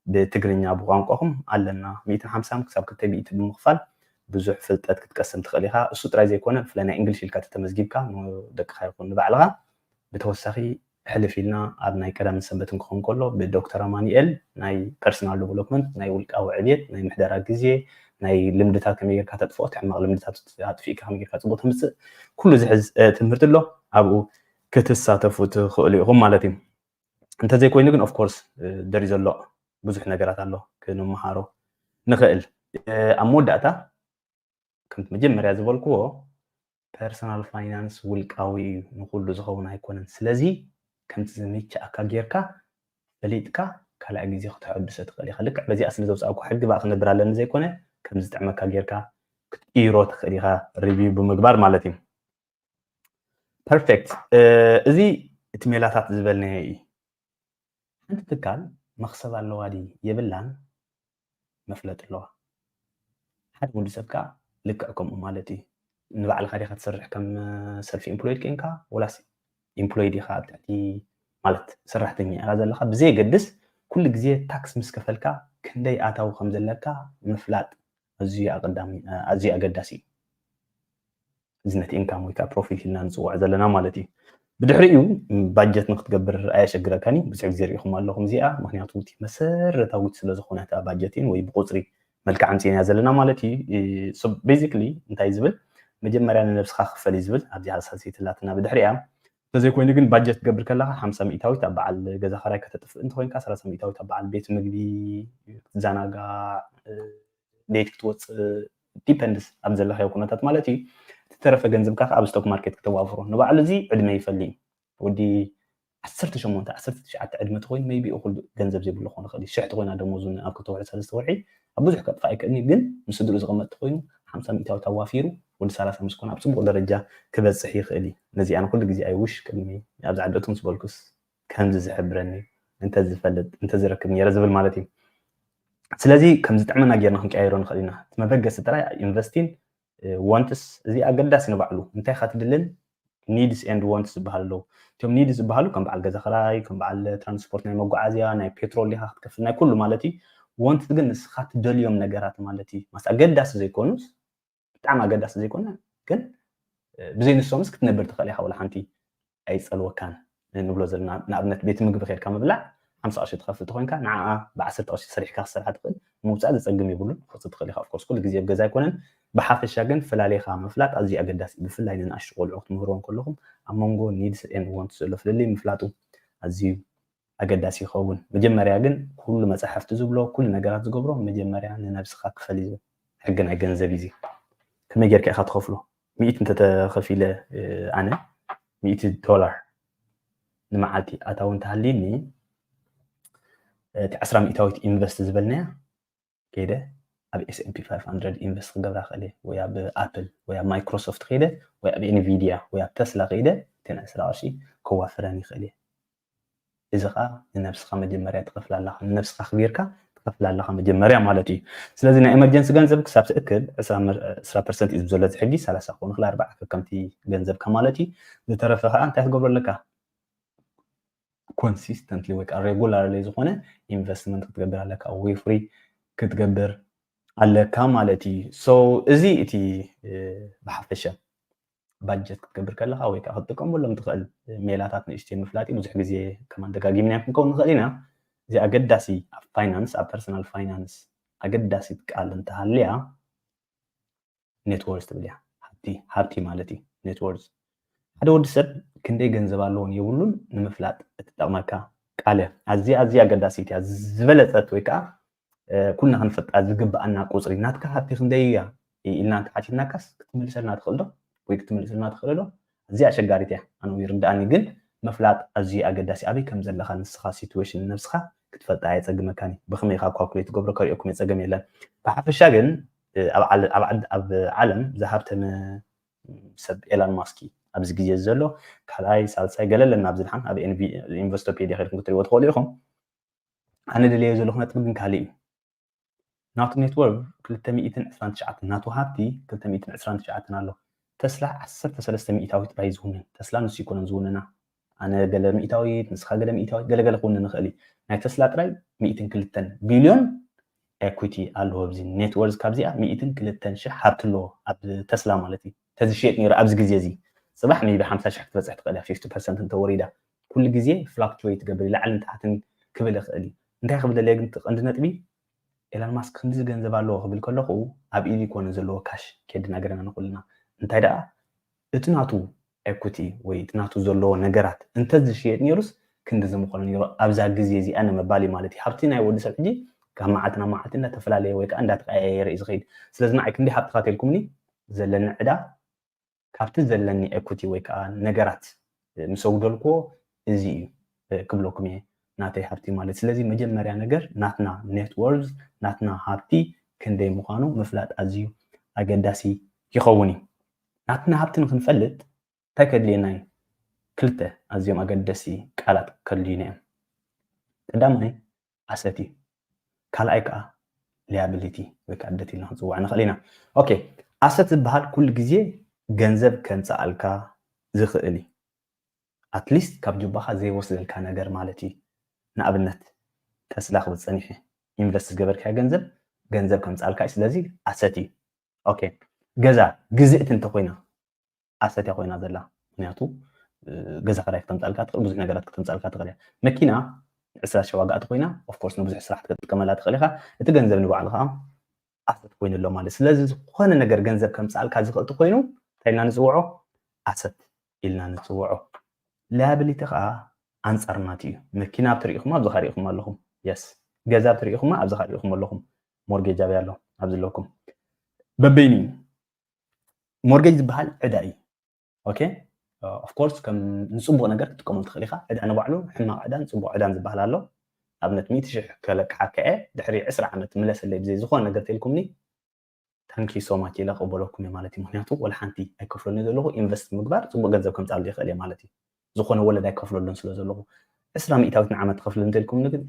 ብትግርኛ ብቋንቋኹም ኣለና። ሚእትን ሓምሳን ክሳብ ክልተ ሚእቲ ብምኽፋል ብዙሕ ፍልጠት ክትቀስም ትኽእል ኢኻ። እሱ ጥራይ ዘይኮነ ብፍላይ ናይ እንግሊሽ ኢልካ ተተመዝጊብካ ንደቅኻ ይኹን ንባዕልኻ ብተወሳኺ ሕልፍ ኢልና ኣብ ናይ ቀዳምን ሰንበትን ክኸውን ከሎ ብዶክተር ኣማኑኤል ናይ ፐርሰናል ዴቨሎፕመንት ናይ ውልቃዊ ዕብየት ናይ ምሕደራ ግዜ ናይ ልምድታት ከመይ ጌርካ ተጥፍኦ ሕማቕ ልምድታት ኣጥፊእካ ከመይ ጌርካ ፅቡቅ ተምፅእ ኩሉ ዝሕዝ ትምህርቲ ኣሎ። ኣብኡ ክትሳተፉ ትኽእሉ ኢኹም ማለት እዩ። እንተዘይኮይኑ ግን ኦፍኮርስ ደሪ ዘሎ ብዙሕ ነገራት ኣሎ ክንመሃሮ ንኽእል። ኣብ መወዳእታ ከምቲ መጀመርያ ዝበልክዎ ፐርሰናል ፋይናንስ ውልቃዊ እዩ፣ ንኩሉ ዝኸውን ኣይኮነን። ስለዚ ከምቲ ዝምችኣካ ጌርካ ፈሊጥካ ካልኣይ ግዜ ክተሐድሶ ትኽእል ኢኻ። ልክዕ በዚኣ ስለ ዘውፃእኩ ሕጊ ብኣ ክነብር ኣለኒ ዘይኮነ ከምዚ ዝጥዕመካ ጌርካ ክትቅይሮ ትኽእል ኢኻ፣ ሪቪው ብምግባር ማለት እዩ። ፐርፌክት። እዚ እቲ ሜላታት ዝበልናዮ እዩ። ሓንቲ ትካል መኽሰብ ኣለዋ ድዩ የብላን መፍለጥ ኣለዋ። ሓደ ወዲ ሰብ ከዓ ልክዕ ከምኡ ማለት እዩ። ንባዕልካ ዲካ ትሰርሕ ከም ሰልፍ ኢምፕሎይድ ኮይንካ ወላስ ኢምፕሎይድ ኢካ ኣብ ትሕቲ ማለት ሰራሕተኛ ኢካ ዘለካ ብዘየገድስ ኩሉ ግዜ ታክስ ምስ ከፈልካ ክንደይ ኣታዊ ከም ዘለካ ምፍላጥ ኣዝዩ ኣቀዳሚ ኣዝዩ ኣገዳሲ እዩ። እዚ ነቲ ኢንካም ወይ ከዓ ፕሮፊት ኢልና ንፅውዖ ዘለና ማለት እዩ። ብድሕሪኡ ባጀት ንክትገብር ኣየሸግረካን እዩ። ብዙሕ ግዜ ርኢኹም ኣለኹም እዚኣ፣ ምክንያቱ እቲ መሰረታዊት ስለ ዝኾነት እታ ባጀት ወይ ብቁፅሪ መልክዕ ኣምፂእና ዘለና ማለት እዩ። So basically እንታይ ዝብል መጀመርያ ንነብስኻ ክፈል እዩ ዝብል ኣብዚ ሃሳሰይትላትና ብድሕሪያ እንተዘይኮይኑ ግን ባጀት ትገብር ከለካ ሓምሳ ሚእታዊት ኣብ በዓል ገዛ ኸራይ ከተጥፍእ እንተኮይንካ ሰላሳ ሚእታዊት ኣብ በዓል ቤት ምግቢ ክትዘናጋዕ ዴት ክትወፅእ ዲፐንድስ ኣብ ዘለካዮ ኩነታት ማለት እዩ። እቲ ተረፈ ገንዘብካ ከዓ ኣብ ስቶክ ማርኬት ክተዋፍሮ ንባዕሉ እዚ ዕድመ ይፈሊ እዩ። ወዲ ዓሰርተ ሸሞንተ ዓሰርተ ትሽዓተ ዕድመ ተኮይኑ ሜይቢ እኩል ገንዘብ ዘይብሉ ክኾን ይኽእል እዩ። ሽሕ ተኮይና ደሞዙ ኣብ ክልተ ወርሒ ሰለስተ ወርሒ ኣብ ብዙሕ ከጥፋእ ኣይክእልን እዩ። ግን ንስድርኡ ዝቕመጥ ተኮይኑ ሓምሳ ሚእታዊ ተዋፊሩ ወዲ ሰላሳ ምስ ኮነ ኣብ ፅቡቅ ደረጃ ክበፅሕ ይኽእል እዩ። ነዚ ኣነ ኩሉ ግዜ ኣይውሽ ቅድሚ ኣብዚ ዓዲ እቱ ምስ በልኩስ ከምዚ ዝሕብረኒ እንተዝፈልጥ እንተዝረክብ ነይረ ዝብል ማለት እዩ። ስለዚ ከም ዝጥዕመና ጌርና ክንቀያይሮ ንኽእል ኢና። እቲ መበገሲ ጥራይ ኢንቨስቲን ወንትስ እዚ ኣገዳሲ ንባዕሉ እንታይ ኢካ ትድልን ኒድስ ኤንድ ወንትስ ዝበሃል ኣለዉ። እቶም ኒድስ ዝበሃሉ ከም በዓል ገዛ ክራይ፣ ከም በዓል ትራንስፖርት ናይ መጓዓዝያ፣ ናይ ፔትሮል ዲካ ክትከፍል ናይ ኩሉ ማለት እዩ። ወንትስ ግን ንስካ ትደልዮም ነገራት ማለት እዩ። ማስ ኣገዳሲ ዘይኮኑስ ብጣዕሚ ኣገዳሲ ዘይኮነ ግን ብዘይ ንሶምስ ክትነብር ትኽእል ኢካ። ወላ ሓንቲ ኣይፀልወካን ንብሎ ዘለና ንኣብነት ቤት ምግቢ ከድካ ምብላዕ ሓምሳ ቅርሺ ትኸፍል ተኮይንካ ንዓኣ ብዓሰርተ ቅርሺ ሰሪሕካ ክሰርሓ ትኽእል ምውፃእ ዘፀግም የብሉን። ክወፅእ ትኽእል ኢካ። ኦፍኮርስ ኩሉ ግዜ ኣብ ገዛ ኣይኮነን። ብሓፈሻ ግን ፈላሊኻ ምፍላጥ ኣዝዩ ኣገዳሲ እዩ። ብፍላይ ንንኣሽቱ ቆልዑ ክትምህርዎም ከለኹም ኣብ መንጎ ኒድስ ኤንድ ወንትስ ዘሎ ፍልልይ ምፍላጡ ኣዝዩ ኣገዳሲ ይኸውን። መጀመርያ ግን ኩሉ መፅሓፍቲ ዝብሎ ኩሉ ነገራት ዝገብሮ መጀመርያ ንነብስኻ ክፈል እዩ ዝብል ሕጊ ናይ ገንዘብ እዩ። ከመይ ጌርካ ኢኻ ትኸፍሎ? ሚእቲ እንተተኸፊለ ኣነ ሚእቲ ዶላር ንመዓልቲ ኣታዊ እንተሃልዩኒ እቲ ዕስራ ሚእታዊት ኢንቨስት ዝበልናያ ከይደ ኣብ S and P five hundred ኢንቨስት ክገብራ ክእል ወይ ኣብ ኣፕል ወይ ኣብ ማይክሮሶፍት ከይደ ወይ ኣብ ኤንቪድያ ወይ ኣብ ተስላ ከይደ እተን ዕስራ ቅርሺ ከዋፍረን ይኽእል እየ። እዚ ከዓ ንነብስኻ መጀመርያ ትኸፍላ ኣለኻ። ንነብስኻ ኣኽቢርካ ትኸፍላ ኣለኻ መጀመርያ ማለት እዩ። ስለዚ ናይ ኤመርጀንሲ ገንዘብ ክሳብ ትእክል ዕስራ ፐርሰንት እዩ ዘሎ እዚ ሕጂ፣ ሰላሳ ክኾን ይኽእል፣ ኣርባዓ ከከምቲ ገንዘብካ ማለት እዩ። ዝተረፈ ከዓ እንታይ ክትገብሮ ኣለካ? ኮንሲስተንትሊ ወይ ከዓ ሬጉላርሊ ዝኾነ ኢንቨስትመንት ክትገብር ኣለካ፣ ወይ ፍሪ ክትገብር ኣለካ ማለት እዩ። So እዚ እቲ ብሓፈሻ ባጀት ክትገብር ከለካ ወይ ከዓ ክትጥቀመሎም ትኽእል ሜላታት ንእሽተይ ምፍላጥ እዩ። ብዙሕ ግዜ ከማን ደጋጊምና ክንከውን ንኽእል ኢና። እዚ ኣገዳሲ ኣብ ፋይናንስ፣ ኣብ ፐርሰናል ፋይናንስ ኣገዳሲት ቃል እንተሃልያ ኔትወርዝ ትብል እያ። ሃብቲ፣ ሃብቲ ማለት እዩ ኔትወርዝ። ሓደ ወዲ ሰብ ክንደይ ገንዘብ ኣለዎን የብሉን ንምፍላጥ እትጠቕመካ ቃል እያ። ኣዝያ ኣዝያ ኣገዳሲት እያ። ዝበለጸት ወይ ከዓ ኩልና ክንፈልጣ ዝግብኣና ቁፅሪ፣ ናትካ ሃብቲ ክንደይ እያ ኢልና እንተሓቲትናካስ ክትምልሰልና ትኽእል ዶ? ወይ ክትምልስልና ትኽእል ዶ? ኣዝያ ኣሸጋሪት እያ። ኣነ ይርድኣኒ፣ ግን ምፍላጥ ኣዝዩ ኣገዳሲ። ኣበይ ከም ዘለካ ንስኻ ሲትዌሽን ነብስኻ ክትፈልጣ ኣየፀግመካን እዩ። ብኸመይ ኢኻ ኳልኩሌት ትገብሮ ከሪኦኩም የፀገም የለን። ብሓፈሻ ግን ኣብ ዓለ- ኣብ ዓድ- ኣብ ዓለም ዝሃብተመ ሰብ ኤላን ማስክ እዩ ኣብዚ ግዜ ዘሎ። ካልኣይ ሳልሳይ ገለ ኣለና ኣብዚ ድሓን ኣብ ኢንቪ- ኢንቨስቶፔድያ ከድኩም ክትሪእዎ ትኽእሉ ኢኹም። ኣነ ደልዮ ዘለኹ ነጥቢ ግን ካልእ እዩ። ናቱ ኔትወርክ ክልተ ሚእትን ዕስራን ትሽዓተን፣ ናቱ ሃብቲ ክልተ ሚእትን ዕስራን ትሽዓተን ኣሎ። ተስላ ዓሰርተ ሰለስተ ሚእታዊት ጥራይ ዝውንን። ተስላ ንሱ ይኮነን ዝውንና። ኣነ ገለ ሚእታዊት፣ ንስኻ ገለ ሚእታዊት፣ ገለ ገለ ክውንን ንኽእል እዩ። ናይ ተስላ ጥራይ ሚእትን ክልተን ቢልዮን ኤኩቲ ኣለዎ ኣብዚ ኔትወርክ። ካብዚኣ ሚእትን ክልተን ሽሕ ሃብቲ ኣለዎ ኣብ ተስላ ማለት እዩ። ተዝሽየጥ ነይሩ ኣብዚ ግዜ እዚ፣ ጽባሕ ሜቢ ሓምሳ ሽሕ ክትበጽሕ ትኽእል እያ፣ ፊፍቲ ፐርሰንት እንተወሪዳ። ኩሉ ግዜ ፍላክቹዌት ትገብር፣ ላዕልን ታሕትን ክብል ይኽእል እዩ። እንታይ ክብል ደልየ ግን እቲ ቀንዲ ነጥቢ፣ ኤላን ማስክ ክንዲዚ ገንዘብ ኣለዎ ክብል ከለኹ ኣብ ኢዱ ይኮነ ዘለዎ ካሽ ከድናገረና ንኹልና። እንታይ ደኣ እቲ ናቱ ኤኩቲ ወይ እቲ ናቱ ዘለዎ ነገራት እንተዝሽየጥ ነይሩስ ክንዲዚ ምኾነ ነይሩ ኣብዛ ግዜ እዚኣ ንምባል እዩ ማለት እዩ። ሃብቲ ናይ ወዲ ሰብ ሕጂ ካብ መዓልቲ ናብ መዓልቲ እንዳተፈላለየ ወይ ከዓ እንዳተቀያየረ እዩ ዝኸይድ። ስለዚ ንዓይ ክንደይ ሃብትኻ ተልኩምኒ ዘለኒ ዕዳ ካብቲ ዘለኒ ኤኩቲ ወይ ከዓ ነገራት ምስ ኣጉደልክዎ እዚ እዩ ክብለኩም እየ ናተይ ሃብቲ ማለት። ስለዚ መጀመርያ ነገር ናትና ኔትወርዝ ናትና ሃብቲ ክንደይ ምዃኑ ምፍላጥ ኣዝዩ ኣገዳሲ ይኸውን እዩ። ናትና ሃብቲ ንክንፈልጥ እንታይ ከድልየና እዩ? ክልተ ኣዝዮም ኣገደሲ ቃላት ከድልዩና እዮም። ቀዳማይ ኣሰት እዩ። ካልኣይ ከዓ ሊያብሊቲ ወይ ከዓ ደት ኢልና ክንፅውዖ ንኽእል ኢና። ኦኬ፣ ኣሰት ዝበሃል ኩሉ ግዜ ገንዘብ ከምፅኣልካ ዝኽእል እዩ። ኣትሊስት ካብ ጁባኻ ዘይወስደልካ ነገር ማለት እዩ። ንኣብነት ተስላ ክብል ፀኒሐ ኢንቨስት ዝገበርካዮ ገንዘብ ገንዘብ ከምፅኣልካ እዩ። ስለዚ ኣሰት እዩ። ኦኬ፣ ገዛ ግዝእቲ እንተኮይና ኣሰት እያ ኮይና ዘላ። ምክንያቱ ገዛ ክራይ ክተምፃልካ ትኽእል፣ ብዙሕ ነገራት ክተምፃልካ ትኽእል እያ። መኪና ዕስራ ሺሕ ዋጋ እትኮይና ኦፍኮርስ ንብዙሕ ስራሕ ክትጥቀመላ ትኽእል ኢኻ። እቲ ገንዘብ ንባዕሉ ከዓ ኣሰት ኮይኑ ኣሎ ማለት። ስለዚ ዝኾነ ነገር ገንዘብ ከምፅኣልካ ዝኽእል ኮይኑ እንታይ ኢልና ንፅውዖ? ኣሰት ኢልና ንፅውዖ። ላያብሊቲ ከዓ ኣንፃር ናቱ እዩ። መኪና ኣብ ትርኢኹማ ኣብዚ ሪኢኹም ኣለኹም። የስ፣ ገዛ ኣብ ትርኢኹማ ኣብዚ ሪኢኹም ኣለኹም። ሞርጌጅ ኣበይ ኣሎ? ኣብዚ ኣለኩም። በበይኑ እዩ። ሞርጌጅ ዝበሃል ዕዳ እዩ። ኦኬ፣ ኦፍኮርስ ከም ንፅቡቅ ነገር ክትጥቀመሉ ትኽእል ኢኻ። ዕዳ ንባዕሉ ሕማቅ ዕዳን ፅቡቅ ዕዳን ዝበሃል ኣሎ። ኣብነት ሚእቲ ሽሕ ከለቅሓካ እየ፣ ድሕሪ ዕስራ ዓመት ምለሰለይ ብዘይ ዝኾነ ነገር ተልኩምኒ፣ ታንኪ ሶማች ኢለ ክቕበለኩም እየ ማለት እዩ። ምክንያቱ ወላ ሓንቲ ኣይከፍለኒ ዘለኹ፣ ኢንቨስት ምግባር ፅቡቅ ገንዘብ ከምፅኣሉ ይኽእል እየ ማለት እዩ። ዝኾነ ወለድ ኣይከፍለሉን ስለ ዘለኹ። ዕስራ ሚእታዊት ንዓመት ትኸፍለኒ እንተልኩም ግን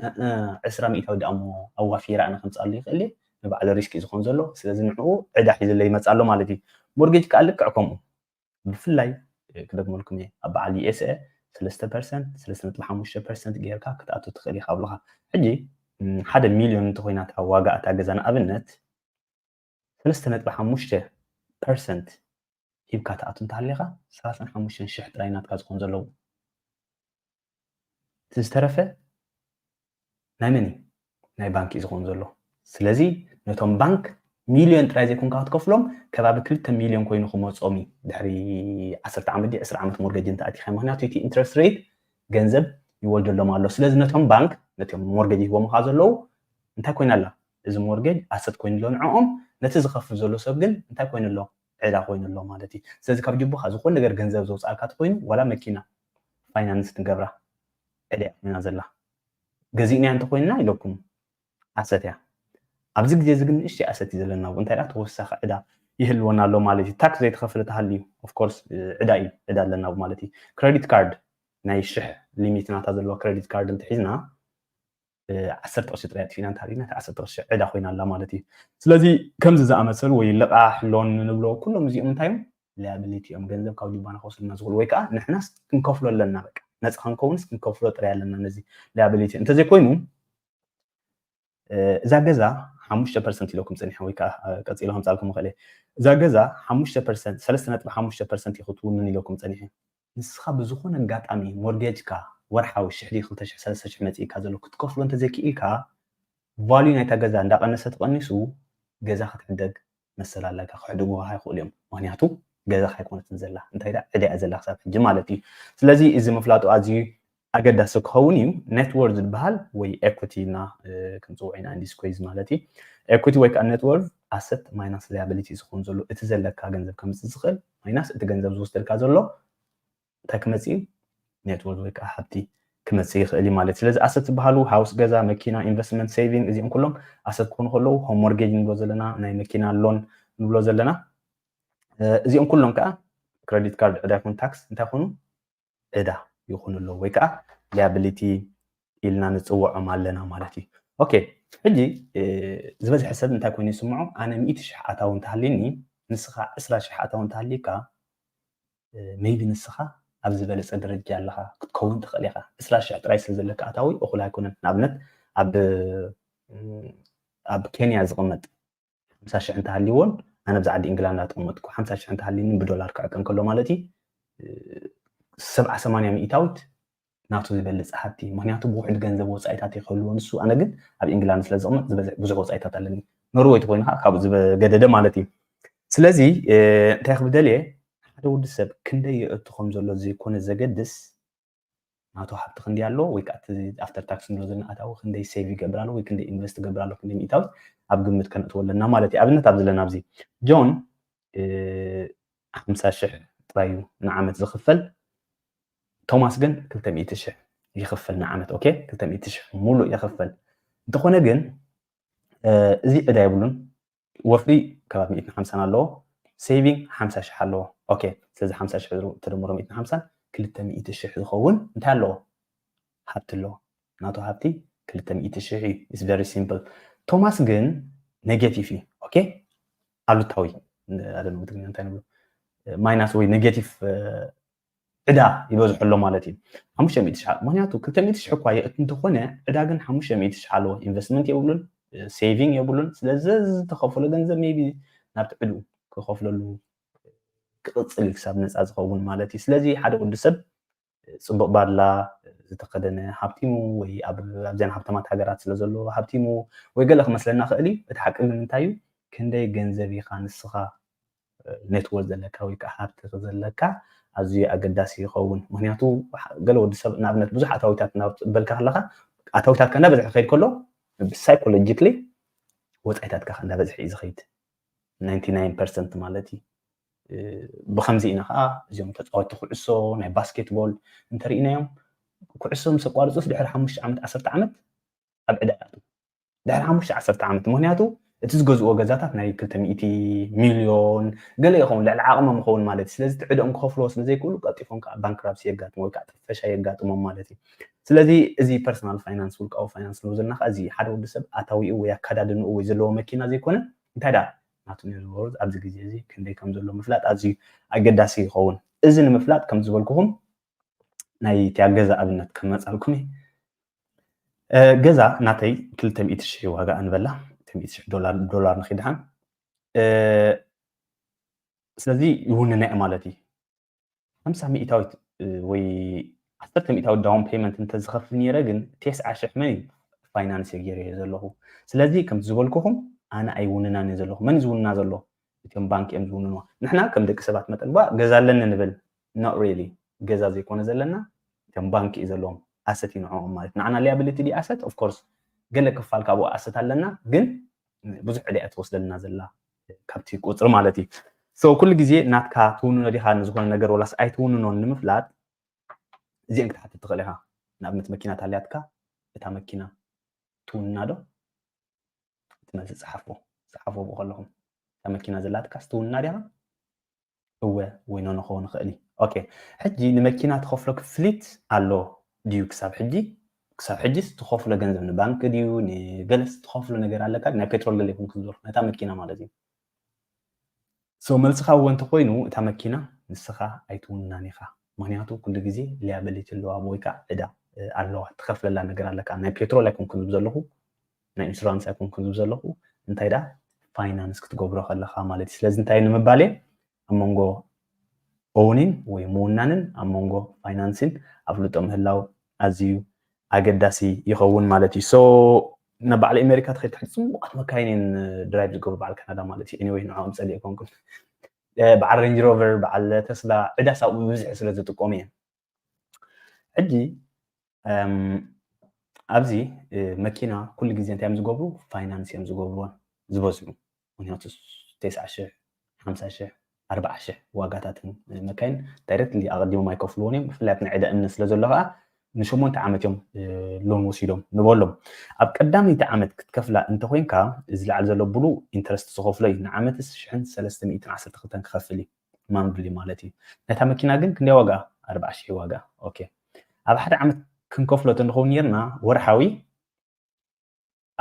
ዕስራ ሚእታዊት ደኣ እሞ ኣዋፊረ ኣነ ከምፅኣሉ ይኽእል እየ፣ ንባዕሉ ሪስክ እዩ ዝኾን ዘሎ። ስለዚ ንዕኡ ዕዳ ሒዝለይ ይመፅእ ኣሎ ማለት እዩ። ሞርጌጅ ከዓ ልክዕ ከምኡ። ብፍላይ ክደግመልኩም እየ፣ ኣብ በዓል ዩ ኤስ ኤ ሰለስተ ፐርሰንት ሰለስተ ነጥቢ ሓሙሽተ ፐርሰንት ጌርካ ክትኣቱ ትኽእል ኢኻ ኣብልኻ። ሕጂ ሓደ ሚልዮን እንተኮይና እታ ዋጋ እታ ገዛ ንኣብነት ሰለስተ ነጥቢ ሓሙሽተ ፐርሰንት ሂብካ ትኣቱ እንተሃሊኻ ሰላሳን ሓሙሽተን ሽሕ ጥራይ ናትካ ዝኾን ዘለዎ። እቲ ዝተረፈ ናይ መን እዩ? ናይ ባንክ እዩ ዝኾን ዘሎ። ስለዚ ነቶም ባንክ ሚልዮን ጥራይ ዘይኮንካ ክትከፍሎም ከባቢ ክልተ ሚልዮን ኮይኑ ክመጾም እዩ ድሕሪ ዓሰርተ ዓመት ድዩ ዕስራ ዓመት ሞርጌጅ እንተኣቲኻ። ምክንያቱ እቲ ኢንትረስት ሬት ገንዘብ ይወልደሎም ኣሎ። ስለዚ ነቶም ባንክ ነቶም ሞርጌጅ ይህቦምካ ዘለዉ እንታይ ኮይና ኣላ? እዚ ሞርጌጅ ኣሰት ኮይኑ ኣሎ ንዕኦም፣ ነቲ ዝኸፍል ዘሎ ሰብ ግን እንታይ ኮይኑ ኣሎ? ዕዳ ኮይኑ ኣሎ ማለት እዩ። ስለዚ ካብ ጅቡኻ ዝኾነ ነገር ገንዘብ ዘውፅኣልካ ተኮይኑ ዋላ መኪና ፋይናንስ ንገብራ ዕዳ እያ ኮይና ዘላ። ገዚእናያ እንተኮይንና ኢለኩም ኣሰት እያ። ኣብዚ ግዜ እዚ ግን ንእሽተይ ኣሰት እዩ ዘለና። እንታይ ደኣ ተወሳኺ ዕዳ ይህልወና ኣሎ ማለት እዩ። ታክስ ዘይተኸፍለ ተሃልዩ ኦፍኮርስ ዕዳ እዩ፣ ዕዳ ኣለና ማለት እዩ። ክሬዲት ካርድ ናይ ሽሕ limit ናታ ዘለዎ credit card እንተሒዝና ዓሰርተ ቅርሺ ጥራይ ኣጥፊእና እንተሃሊና፣ ዓሰርተ ቅርሺ ዕዳ ኮይና ኣላ ማለት እዩ። ስለዚ ከምዚ ዝኣመሰሉ ወይ ልቓሕ ሎን ንብሎ ኩሎም እዚኦም እንታይ እዮም? Liability እዮም። ገንዘብ ካብ ጁባና ክወስዱና ዝኽእሉ ወይ ከዓ ንሕናስ ክንከፍሎ ኣለና። በቃ ነፃ ክንከውንስ ክንከፍሎ ጥራይ ኣለና ነዚ liability። እንተዘይኮይኑ እዛ ገዛ ሓሙሽተ ፐርሰንት ኢለኩም ፀኒሐ ወይ ከዓ ቀፂሎ ከምፃልኩም ይኽእል። እዛ ገዛ ሓሙሽተ ፐርሰንት፣ ሰለስተ ነጥቢ ሓሙሽተ ፐርሰንት እዩ ክትውንን ኢለኩም ፀኒሐ። ንስኻ ብዝኾነ ኣጋጣሚ ሞርጌጅካ ወርሓዊ ሽሕ ድዩ ክልተ ሽሕ ሰለስተ ሽሕ መፂእካ ዘሎ ክትከፍሎ እንተዘይክኢልካ፣ ቫልዩ ናይታ ገዛ እንዳቐነሰ ተቐኒሱ ገዛ ክትሕደግ መሰል ኣለካ። ክሕድጉኻ ይኽእሉ እዮም። ምክንያቱ ገዛኻ ኣይኮነትን ዘላ፣ እንታይ ደኣ ዕዳ እያ ዘላ ክሳብ ሕጂ ማለት እዩ። ስለዚ እዚ ምፍላጡ ኣዝዩ ኣገዳሲ ክኸውን እዩ። Net worth ዝበሃል ወይ equity ኢልና ክንፅውዖ ኢና፣ in this case ማለት እዩ። Equity ወይ ከዓ net worth፣ asset minus liability ዝኸውን ዘሎ፣ እቲ ዘለካ ገንዘብ ከምፅእ ዝኽእል minus እቲ ገንዘብ ዝወስደልካ ዘሎ እንታይ ክመፅእ እዩ? Net worth ወይ ከዓ ሃብቲ ክመፅእ ይኽእል እዩ ማለት። ስለዚ asset ዝበሃሉ house፣ ገዛ፣ መኪና፣ investment፣ saving፣ እዚኦም ኩሎም asset ክኾኑ ከለዉ፣ home mortgage ንብሎ ዘለና፣ ናይ መኪና ሎን ንብሎ ዘለና፣ እዚኦም ኩሎም ከዓ credit card ዕዳ ይኹን tax እንታይ ይኾኑ? ዕዳ ይኹኑ ኣለዉ ወይ ከዓ liability ኢልና ንፅውዖም ኣለና ማለት እዩ። Okay፣ ሕጂ ዝበዝሐ ሰብ እንታይ ኮይኑ ይስምዖ? ኣነ ሚእቲ ሽሕ ኣታዊ እንተሃልዩኒ፣ ንስኻ ዕስራ ሽሕ ኣታዊ እንተሃልዩካ፣ maybe ንስኻ ኣብ ዝበለፀ ደረጃ ኣለኻ ክትከውን ትኽእል ኢኻ። ዕስራ ሽሕ ጥራይ ስለ ዘለካ ኣታዊ እኹል ኣይኮነን። ንኣብነት ኣብ ኣብ ኬንያ ዝቕመጥ ሓምሳ ሽሕ እንተሃልይዎን ኣነ ብዛ ዓዲ ኢንግላንድ እንዳተቐመጥኩ ሓምሳ ሽሕ እንተሃልዩኒ ብዶላር ክዕቀን ከሎ ማለት እዩ ሰብዓ ሰማንያ ሚእታዊት ናቱ ዝበልፅ ሃብቲ። ምክንያቱ ብውሕድ ገንዘብ ወፃኢታት ይክህልዎ ንሱ፣ ኣነ ግን ኣብ ኢንግላንድ ስለ ዝቕመጥ ዝበዝሕ ብዙሕ ወፃኢታት ኣለኒ። ኖርወይ ተኮይኑ ከዓ ካብኡ ዝገደደ ማለት እዩ። ስለዚ እንታይ ክብል ደልየ፣ ሓደ ወዲ ሰብ ክንደይ የእቱ ከም ዘሎ ዘይኮነ ዘገድስ ናቱ ሃብቲ ክንደይ ኣሎ ወይ ከዓ after tax ንብሎ ዘለና ኣታዊ ክንደይ save ይገብር ኣሎ ወይ ክንደይ invest ይገብር ኣሎ፣ ክንደይ ሚእታዊት ኣብ ግምት ከነእትዎ ኣለና ማለት እዩ። ኣብነት ኣብዚ ኣለና፣ ኣብዚ ጆን ሓምሳ ሽሕ ጥራይ እዩ ንዓመት ዝኽፈል፣ ቶማስ ግን ክልተ ሚእቲ ሽሕ ይኽፈል ንዓመት። Okay፣ ክልተ ሚእቲ ሽሕ ሙሉእ ይኽፈል። እንተኾነ ግን እዚ ዕዳ የብሉን። ወፍሪ ከባቢ ሚእትን ሓምሳን ኣለዎ፣ saving ሓምሳ ሽሕ ኣለዎ። Okay፣ ስለዚ ሓምሳ ሽሕ ተደምሮ ሚእትን ሓምሳን ክልተ ሚእቲ ሽሕ ዝኸውን እንታይ ኣለዎ? ሃብቲ ኣለዎ። ናቱ ሃብቲ ክልተ ሚእቲ ሽሕ እዩ። It's very simple። ቶማስ ግን negative እዩ። Okay፣ ኣሉታዊ፣ I don't know ብትግርኛ እንታይ ንብሎ፣ minus ወይ negative ዕዳ ይበዝሖ ኣሎ ማለት እዩ። ሓሙሽተ ሚእቲ ሽሕ፣ ምክንያቱ ክልተ ሚእቲ ሽሕ እኳ የእቱ እንተኾነ ዕዳ ግን ሓሙሽተ ሚእቲ ሽሕ ኣለዎ። Investment የብሉን፣ saving የብሉን። ስለዚ ዝተኸፈሎ ገንዘብ maybe ናብቲ ዕድኡ ክኸፍለሉ ክቕፅል እዩ ክሳብ ነፃ ዝኸውን ማለት እዩ። ስለዚ ሓደ ወዲ ሰብ ፅቡቕ ባድላ ዝተኸደነ ሃብቲሙ ወይ ኣብዘን ሃብታማት ሃገራት ስለ ዘሎ ሃብቲሙ ወይ ገለ ክመስለና ክእል እዩ። እቲ ሓቂ ግን እንታይ እዩ? ክንደይ ገንዘብ ኢኻ ንስኻ net worth ዘለካ ወይ ከዓ ሃብቲ ዘለካ ኣዝዩ ኣገዳሲ ይኸውን። ምክንያቱ ገለ ወዲ ሰብ ንኣብነት ብዙሕ ኣታዊታት እናበልካ ከለካ ኣታዊታትካ እናበዝሐ ክኸይድ ከሎ psychologically ወፃኢታትካ እናበዝሐ እዩ ዝኸይድ። ናይንቲ ናይን ፐርሰንት ማለት እዩ። ብከምዚ ኢና ከዓ እዚኦም ተፃወቲ ኩዕሶ ናይ ባስኬትቦል እንተርኢናዮም ኩዕሶ ምስ ኣቋርፁስ ድሕሪ ሓሙሽተ ዓመት ዓሰርተ ዓመት ኣብ ዕዳ ይኣትዉ። ድሕሪ ሓሙሽተ ዓሰርተ ዓመት፣ ምክንያቱ እቲ ዝገዝእዎ ገዛታት ናይ ክልተ ሚእቲ ሚልዮን ገለ ይኸውን፣ ልዕሊ ዓቕሞም ይኸውን ማለት እዩ። ስለዚ እቲ ዕድኦም ክኸፍልዎ ስለ ዘይክእሉ ቀልጢፎም ከዓ ባንክራፕሲ የጋጥሞ ወይ ከዓ ጥፈሻ የጋጥሞም ማለት እዩ። ስለዚ እዚ personal finance፣ ውልቃዊ finance ንብሎ ዘለና ከዓ እዚ ሓደ ወዲ ሰብ ኣታዊኡ ወይ ኣካዳድንኡ ወይ ዘለዎ መኪና ዘይኮነ እንታይ ደኣ ናቱ net worth ኣብዚ ግዜ እዚ ክንደይ ከም ዘሎ ምፍላጥ ኣዝዩ ኣገዳሲ ይኸውን። እዚ ንምፍላጥ ከም ዝበልኩኹም ናይ እቲያ ገዛ ኣብነት ከመፃልኩም እየ። ገዛ ናተይ ክልተ ሚእቲ ሽሕ ዋጋ ኣንበላ፣ ክልተ ሚእቲ ሽሕ ዶላር፣ ዶላር ንኺድሓን። ስለዚ ይውንና እየ ማለት እዩ። ሓምሳ ሚእታዊት ወይ ዓሰርተ ሚእታዊት down payment እንተዝኸፍል ነይረ ግን ተስዓ ሽሕ መን እዩ ፋይናንስ ገይረ እየ ዘለኹ። ስለዚ ከምቲ ዝበልኩኹም ኣነ ኣይውንናን እየ ዘለኹ። መን እዩ ዝውንና ዘሎ? እቶም ባንክ እዮም ዝውንንዋ። ንሕና ከም ደቂ ሰባት መጠን ባ ገዛ ኣለኒ ንብል፣ not really። ገዛ ዘይኮነ ዘለና እቶም ባንክ እዩ ዘለዎም፣ ኣሰት እዩ ንዕኦም ማለት። ንዓና liability ድዩ ኣሰት? Of course ገለ ክፋል ካብኡ ኣሰት ኣለና፣ ግን ብዙሕ ዕዳ እያ ትወስደልና ዘላ ካብቲ ቁፅሪ ማለት እዩ። So ኩሉ ግዜ ናትካ ትውንኖ ዲኻ ንዝኾነ ነገር ወላስ ኣይትውንኖን ንምፍላጥ እዚአን ክትሓትት ትኽእል ኢኻ። ንኣብነት መኪና ታልያትካ እታ መኪና ትውንና ዶ? እቲ መልሲ ፀሓፎ፣ ፀሓፎ ብኡ ከለኹም። እታ መኪና ዘላትካስ ትውንና ዲኻ? እወ ወይ ኖኖ ክኸውን ይኽእል እዩ። okay ሕጂ ንመኪና ትኸፍሎ ክፍሊት ኣሎ ድዩ ክሳብ ሕጂ ክሳብ ሕጂስ ትኸፍሎ ገንዘብ ንባንክ ድዩ ንገለስ ትኸፍሎ ነገር ኣለካ ናይ ፔትሮል ገለ ይኹን ክዝር ነታ መኪና ማለት እዩ so መልስኻ እውን እንተኮይኑ እታ መኪና ንስኻ ኣይትውናን ኢኻ ምክንያቱ ኩሉ ግዜ liability ኣለዋ ወይ ከዓ ዕዳ ኣለዋ ትኸፍለላ ነገር ኣለካ ናይ ፔትሮል ኣይኮንኩን ዝብ ዘለኹ ናይ ኢንሹራንስ ኣይኮንኩን ዝብ ዘለኹ እንታይ ዳ finance ክትገብሮ ከለኻ ማለት እዩ ስለዚ እንታይ ንምባል ኣብ መንጎ owning ወይ ምውናንን ኣብ መንጎ finance ን ኣፍልጦ ምህላው ኣዝዩ ኣገዳሲ ይኸውን ማለት እዩ so ናብ በዓል ኣሜሪካ ትኸድ ትሕቲ ፅቡቃት መካይን እየን ድራይቭ ዝገብሩ በዓል ካናዳ ማለት እዩ anyway ንዕኦም ፀሊእ ኮንኩም በዓል ሬንጅ ሮቨር በዓል ተስላ ዕዳ ሳብኡ ብብዝሒ ስለ ዝጥቀሙ እየን ሕጂ ኣብዚ መኪና ኩሉ ግዜ እንታይ እዮም ዝገብሩ finance እዮም ዝገብርዎን ዝበዝሑ ምክንያቱ ተስዓ ሽሕ ሓምሳ ሽሕ ኣርባዓ ሽሕ ዋጋታትን መካይን directly ኣቐዲሞም ኣይከፍልዎን እዮም ብፍላይ ኣብቲ ናይ ዕዳ እምነት ስለ ዘሎ ከዓ ንሸሞንተ ዓመት እዮም loan ወሲዶም ንበሎም ኣብ ቀዳመይቲ ዓመት ክትከፍላ እንተኮይንካ እዚ ላዕሊ ዘሎ ብሉ interest ዝኸፍሎ እዩ ንዓመትስ ሽሕን ሰለስተ ሚእትን ዓሰርተ ክልተን ክኸፍል እዩ monthly ማለት እዩ ነታ መኪና ግን ክንደይ ዋጋ ኣርባዓ ሽሕ ዋጋ okay ኣብ ሓደ ዓመት ክንከፍሎ እንተንኸውን ነርና ወርሓዊ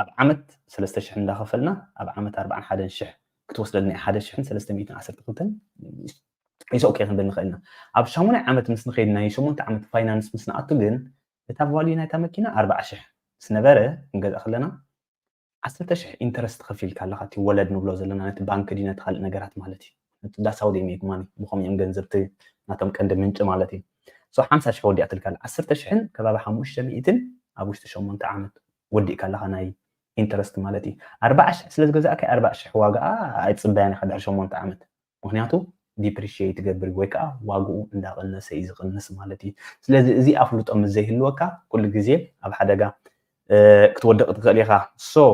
ኣብ ዓመት ሰለስተ ሽሕ እንዳኸፈልና ኣብ ዓመት ኣርባዓን ሓደን ሽሕ ክትወስደልና ሓደ ሽሕን ሰለስተ ሚእትን ዓሰርተ ክልተን ኢሶ ኦኬ ክንብል ንኽእል ኢና ኣብ ሻሙናይ ዓመት ምስ ንኸይድ ናይ ሸሞንተ ዓመት finance ምስ ንኣቱ ግን እታ value ናይታ መኪና ኣርባዓ ሽሕ ምስ ነበረ ክንገዛ ከለና ዓሰርተ ሽሕ interest ትኸፊልካ ኣለኻ እቲ ወለድ ንብሎ ዘለና ነቲ ባንክ ድዩ ነቲ ካልእ ነገራት ማለት እዩ ነቲ that's how they make money ብኸምኡ እዮም ገንዘብቲ ናቶም ቀንዲ ምንጪ ማለት እዩ so ሓምሳ ሽሕ ወዲኣትልካ ኣላ ዓሰርተ ሽሕን ከባቢ ሓሙሽተ ሚእትን ኣብ ውሽጢ ሸሞንተ ዓመት ወዲእካ ኣለኻ ናይ interest ማለት እዩ ኣርባዓ ሽሕ ስለ ዝገዛእካ ኣርባዓ ሽሕ ዋጋኣ ኣይትፅበያን ኢኻ ድሕሪ ሸሞንተ ዓመት ምክንያቱ depreciate ትገብር ወይ ከዓ ዋግኡ እንዳቐነሰ እዩ ዝቕንስ ማለት እዩ ስለዚ እዚ ኣፍልጦ ምስ ዘይህልወካ ኩሉ ግዜ ኣብ ሓደጋ ክትወድቕ ትኽእል ኢኻ so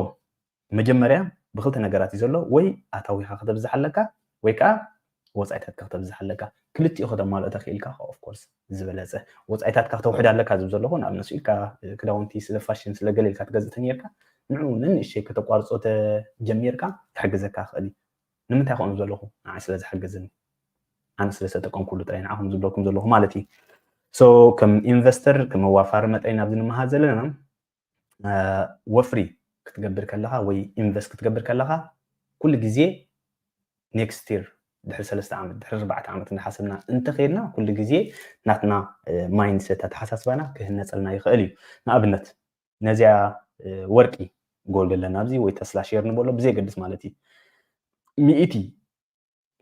መጀመርያ ብክልተ ነገራት እዩ ዘሎ ወይ ኣታዊካ ከተብዝሕ ኣለካ ወይ ከዓ ወፃኢታትካ ከተብዝሕ ኣለካ ክልቲኡ ከተማልኦ ተኽኢልካ of course ዝበለፀ ወፃኢታትካ ከተውሕድ ኣለካ ዝብ ዘለኹ ንኣብነት ኢልካ ክዳውንቲ ስለ ፋሽን ስለ ገለ ኢልካ ትገዝእ ተነርካ ንዑ ነንእሸይ ከተቋርፆ ተጀሚርካ ክሕግዘካ ክእል እዩ ንምንታይ ከምኡ ዘለኹ ንዓይ ስለ ዝሓገዘኒ ኣነ ስለ ዝተጠቀምኩሉ ጥራይ ንዓኹም ዝብለኩም ዘለኹ ማለት እዩ so ከም ኢንቨስተር ከም ኣዋፋሪ መጠን ኣብዚ ንምሃር ዘለና ወፍሪ ክትገብር ከለኻ ወይ ኢንቨስት ክትገብር ከለኻ ኩሉ ግዜ next year ድሕሪ ሰለስተ ዓመት ድሕሪ ኣርባዕተ ዓመት እንዳሓሰብና እንተኸይድና ኩሉ ግዜ ናትና mindset ኣተሓሳስባና ክህነፀልና ይኽእል እዩ ንኣብነት ነዚኣ ወርቂ gold ኣለና ኣብዚ ወይ ተስላ share ንበሎ ብዘየገድስ ማለት እዩ ሚእቲ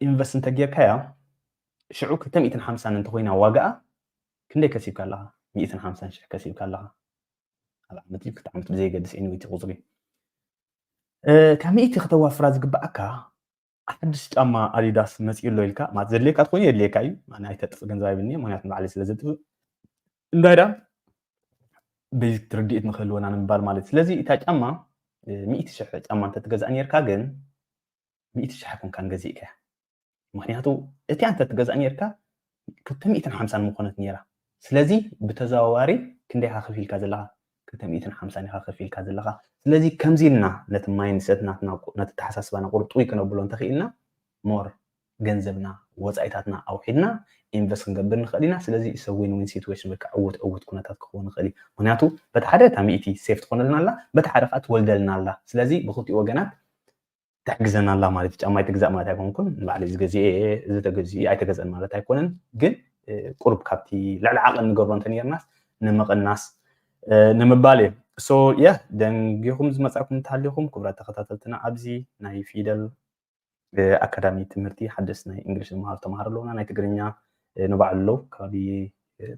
ኢንቨስት እንተጌርካያ ሽዑ ክልተ ሚእትን ሓምሳን እንተኮይና ዋጋኣ ክንደይ ከሲብካ ኣለኻ ሚእትን ሓምሳን ሽሕ ከሲብካ ኣለኻ ኣብ ዓመት ክልተ ዓመት ብዘየገድስ anyway እቲ ቁፅሪ ካብ ሚእቲ ከተዋፍራ ዝግባኣካ ሓድሽ ጫማ ኣዲዳስ መፂኡ ኣሎ ኢልካ ማለት ዘድልየካ ትኮይኑ የድልየካ እዩ ኣነ ኣይተጥፍ ገንዘብ ኣይብልኒ ምክንያቱ ንባዕለይ ስለ ዘጥፍ እንታይ ዳ basic ርድኢት ንክህልወና ንምባል ማለት እዩ ስለዚ እታ ጫማ ሚእቲ ሽሕ ጫማ እንተትገዛእ ነርካ ግን ሚእቲ ሽሕ ኣይኮንካን ገዚእካያ ምክንያቱ እቲኣ እንተትገዛእ ነርካ ክልተ ሚእትን ሓምሳን ምኾነት ነራ ስለዚ ብተዘዋዋሪ ክንደይ ኢኻ ከፊልካ ዘለኻ ክልተ ሚእትን ሓምሳን ኢኻ ከፊልካ ዘለኻ ስለዚ ከምዚ ኢልና ነቲ mindset ናትና ነቲ ተሓሳስባና ቁርጡይ ክነብሎ እንተኽኢልና more ገንዘብና ወፃኢታትና ኣውሒድና ኢንቨስት ክንገብር ንኽእል ኢና ስለዚ it's a win win situation ወይ ከዓ ዕውት ዕውት ኩነታት ክኸውን ይኽእል እዩ ምክንያቱ በቲ ሓደ እታ ሚእቲ safe ትኾነልና ኣላ በቲ ሓደ ከዓ ትወልደልና ኣላ ስለዚ ብክልቲኡ ወገናት ትሕግዘና ኣላ ማለት እዩ ጫማ ኣይትግዛእ ማለት ኣይኮንኩን ንባዕለይ ዝገዝአ እየ እዚ ተገዚኡ ኣይተገዝአን ማለት ኣይኮነን ግን ቁሩብ ካብቲ ልዕሊ ዓቐን ንገብሮ እንተነርናስ ንምቕናስ ንምባል እዩ so yeah ደንጊኹም ዝመፃኩም እንተሃሊኹም ክቡራት ተኸታተልትና ኣብዚ ናይ ፊደል ኣካዳሚ ትምህርቲ ሓደስ ናይ እንግሊሽ ዝመሃሩ ተምሃሮ ኣለውና ናይ ትግርኛ ንባዕሉ ኣለዉ ከባቢ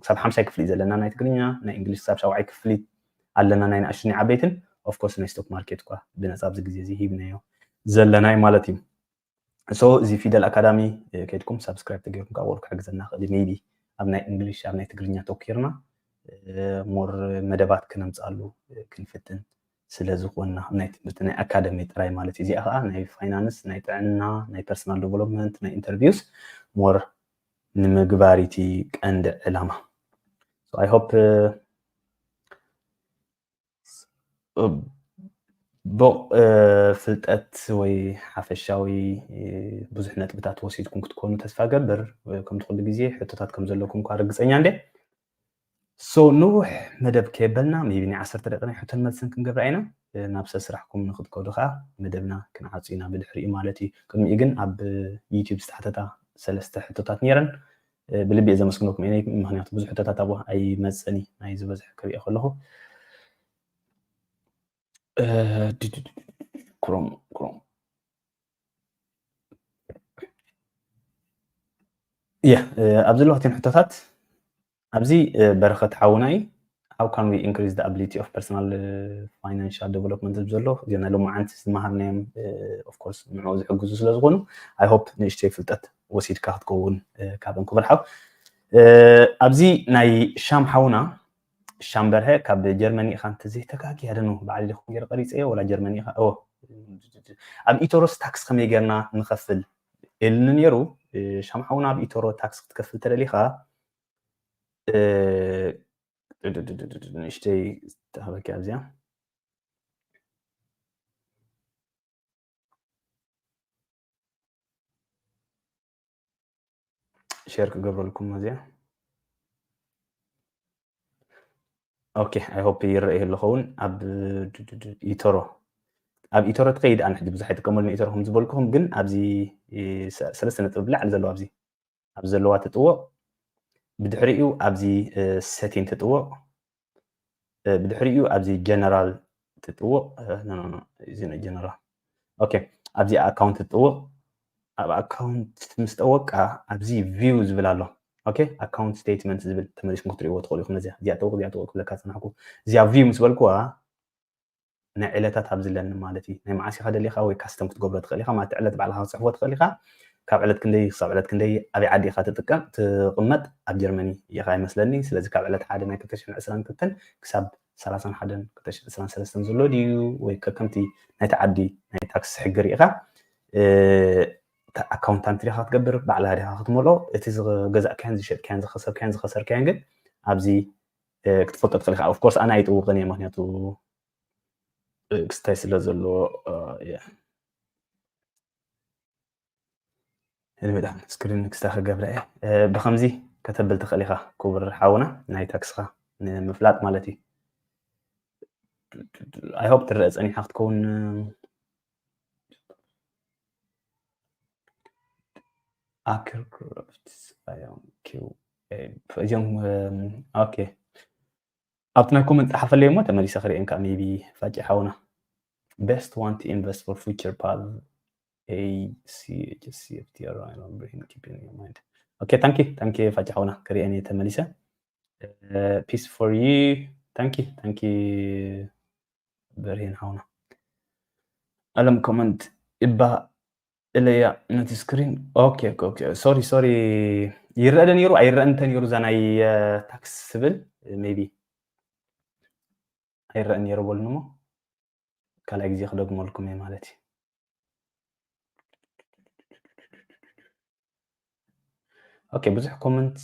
ክሳብ ሓምሳይ ክፍሊ ዘለና ናይ ትግርኛ ናይ እንግሊሽ ክሳብ ሻውዓይ ክፍሊ ኣለና ናይ ንኣሽቱን ዓበይትን of course ናይ stock market እኳ ብነፃ ኣብዚ ግዜ እዚ ሂብናዮ ዘለና እዩ ማለት እዩ so እዚ ፊደል ኣካዳሚ ከይድኩም subscribe ተገይርኩም ካብ ወርኩ ሕግዘና ክእል maybe ኣብ ናይ እንግሊሽ ኣብ ናይ ትግርኛ ተኪርና more መደባት ክነምፅኣሉ ክንፍትን ስለ ዝኾንና ናይ ትምህርቲ ናይ ኣካደሚ ጥራይ ማለት እዩ እዚኣ ከዓ ናይ finance ናይ ጥዕና ናይ personal development ናይ interviews more ንምግባር እቲ ቀንዲ ዕላማ so I hope ጽቡቕ ፍልጠት ወይ ሓፈሻዊ ብዙሕ ነጥብታት ወሲድኩም ክትኮኑ ተስፋ ገብር። ከምቲ ኩሉ ግዜ ሕቶታት ከም ዘለኩም እኳ ርግጸኛ እንደ። So ንውሕ መደብ ከየበልና maybe ናይ ዓሰርተ ደቂቕ ናይ ሕቶን መልስን ክንገብራ ኢና። ናብ ሰብ ስራሕኩም ንክትከዱ ከዓ መደብና ክንዓጹ ኢና ብድሕሪኡ ማለት እዩ። ቅድሚኡ ግን ኣብ YouTube ዝተሓተታ ሰለስተ ሕቶታት ነይረን። ብልቢ እየ ዘመስግነኩም እየ፣ ምክንያቱ ብዙሕ ሕቶታት ኣብኡ ኣይመጽእን እዩ ናይ ዝበዝሐ ክሪኦ ከለኹ። ክሮም ክሮም ያ ኣብ ዘለዋትን ሕቶታት ኣብዚ በረኸት ሓውና እዩ። How can we increase the ability of personal financial development ዝብል ዘሎ እዚኦም ናይ ሎማዓንቲ ዝመሃርናዮም of course ንዕኡ ዝሕግዙ ስለ ዝኾኑ I hope ንእሽተይ ፍልጠት ወሲድካ ክትከውን ካብ እንኩብር ሓው። ኣብዚ ናይ ሻም ሓውና ሻም በርሀ ካብ ጀርመኒ ኢኻ እንተዘይተጋግየ ኣደኑ ባዕሊ ዲኹም ገይረ ቀሪፀዮ ወላ ጀርመኒ ኢኻ ኦ ኣብ ኢቶሮስ ታክስ ከመይ ጌርና ንኸፍል ኢልኒ ነይሩ። ሻም ሓውና ኣብ ኢቶሮ ታክስ ክትከፍል ተደሊኻ ንእሽተይ ዝተሃበኪ ኣብዚኣ ሼር ክገብረልኩም እዚኣ okay I hope ይረአ ይህሉ ኸውን ኣብ ኢቶሮ ኣብ ኢቶሮ ትኸይድ ኣነ ሕጂ ብዙሕ ኣይጥቀመሉ ኢቶሮ ከም ዝበልኩኹም ግን ኣብዚ ሰለስተ ነጥቢ ብላዕሊ ዘለዎ ኣብዚ ኣብ ዘለዋ ትጥወቕ ብድሕሪኡ ኣብዚ setting ትጥወቕ ብድሕሪኡ ኣብዚ general ትጥውቕ እዚ ጀነራል okay ኣብዚ ኣካውንት ትጥውቕ ኣብ ኣካውንት ምስ ጠወቃ ኣብዚ view ዝብል ኣሎ okay account statement ዝብል ተመሊስኩም ክትሪእዎ ትኽእሉ ኢኹም ነዚኣ እዚኣ ጠውቕ እዚኣ ጠውቕ ክብለካ ዝፀናሕኩ እዚኣ view ምስ በልኩዋ ናይ ዕለታት ኣብዚ ለኒ ማለት እዩ ናይ መዓስ ኢኻ ደሊኻ ወይ custom ክትገብሮ ትኽእል ኢኻ ማለት ዕለት ባዕልኻ ክትፅሕፎ ትኽእል ኢኻ ካብ ዕለት ክንደይ ክሳብ ዕለት ክንደይ ኣበይ ዓዲ ኢኻ ትጥቀም ትቕመጥ ኣብ ጀርመኒ ኢኻ ይመስለኒ ስለዚ ካብ ዕለት ሓደ ናይ ክልተ ሽሕን ዕስራን ክልተን ክሳብ ሰላሳን ሓደን ክልተ ሽሕን ዕስራን ሰለስተን ዘሎ ድዩ ወይ ከከምቲ ናይቲ ዓዲ ናይ ታክስ ሕጊ ርኢኻ ኣካውንታንት ዲኻ ክትገብር ባዕልኻ ዲኻ ክትመልኦ እቲ ዝገዛእካዮን ዝሸጥካዮን ዝኸሰብካዮን ዝኸሰርካዮን ግን ኣብዚ ክትፈልጦ ትኽእል ኢኻ of course ኣነ ኣይጥውቕን እየ ምክንያቱ ክስታይ ስለ ዘለዎ እየ ህልሚ ዳ ስክሪን ክስታ ክገብረ እየ ብከምዚ ከተብል ትኽእል ኢኻ ክቡር ሓውና ናይ ታክስኻ ንምፍላጥ ማለት እዩ I hope ትረአ ፀኒሓ ክትከውን ኣክርክሮፍት እዮም okay ኣብቲ ናይ ኮመንት ፀሓፈለይ እሞ ተመሊሰ ክርእየን ከዓ maybe ፋቂ ሓውና best one to invest for future path A C H C F T R I remember him keeping in your mind okay thank you thank you ፋቂ ሓውና ክርእየን እየ ተመሊሰ peace for you thank you thank you በርሄን ሓውና ኣለም ኮመንት እባ እለያ ነቲ ስክሪን okay okay sorry sorry ይረአ ዶ ነይሩ ኣይረአን እንተ ነይሩ እዛ ናይ ታክስ ስብል maybe ኣይረአን ነይሩ በሉኒ እሞ ካልኣይ ግዜ ክደግመልኩም እየ ማለት እዩ okay ብዙሕ ኮመንት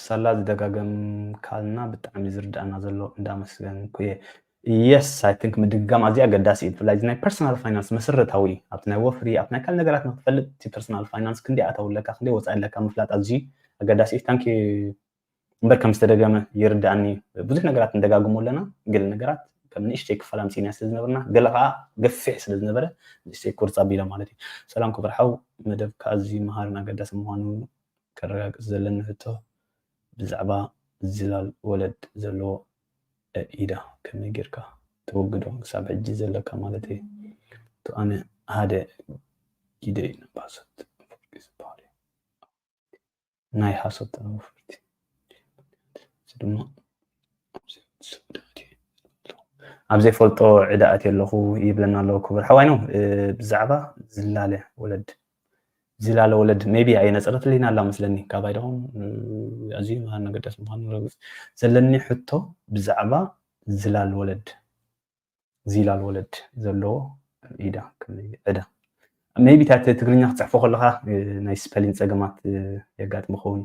ሳላ ዝደጋገምካልና ብጣዕሚ ዝርዳእና ዘሎ እንዳመስገንኩ እየ yes I think ምድግጋም ኣዝዩ ኣገዳሲ እዩ ብፍላይ ናይ personal finance መሰረታዊ እዩ ኣብቲ ናይ ወፍሪ ኣብቲ ናይ ካልእ ነገራት ንክትፈልጥ እቲ personal finance ክንደይ ኣታዊ ኣለካ ክንደይ ወፃኢ ኣለካ ምፍላጥ ኣዝዩ ኣገዳሲ እዩ thank you እምበር ከም ዝተደገመ ይርዳእኒ ብዙሕ ነገራት ንደጋግሞ ኣለና ገለ ነገራት ከም ንእሽተይ ክፋል ኣምፂእና ስለ ዝነበርና ገለ ከዓ ገፊሕ ስለ ዝነበረ ንእሽተይ ቁርፅ ኣቢለ ማለት እዩ ሰላም ክብር ሓው መደብካ ኣዝዩ መሃርን ኣገዳሲ ምዃኑ ከረጋግፅ ዘለኒ ሕቶ ብዛዕባ ዝላል ወለድ ዘለዎ ኢዳ ከመይ ጌርካ ተወግዶ ክሳብ ሕጂ ዘለካ ማለት እዩ ኣነ ሓደ ኢደ እዩ ነባሶት ናይ ሓሶት ኣውፈርቲ ድማ ኣብ ዘይፈልጦ ዕዳ ኣትየ ኣለኹ ይብለና ኣለዉ ክቡር ሓዋይ ነው ብዛዕባ ዝላለ ወለድ ዝላለ ወለድ maybe ኣየነፀረትልይና ኣላ መስለኒ ካባይ ደኹም ኣዝዩ መሃር ነገደስ ምዃኑ ረግፅ ዘለኒ ሕቶ ብዛዕባ ዝላል ወለድ ዚላል ወለድ ዘለዎ ኢዳ ዕዳ maybe ታ ትግርኛ ክፅሕፎ ከለካ ናይ spelling ፀገማት የጋጥም ኸውን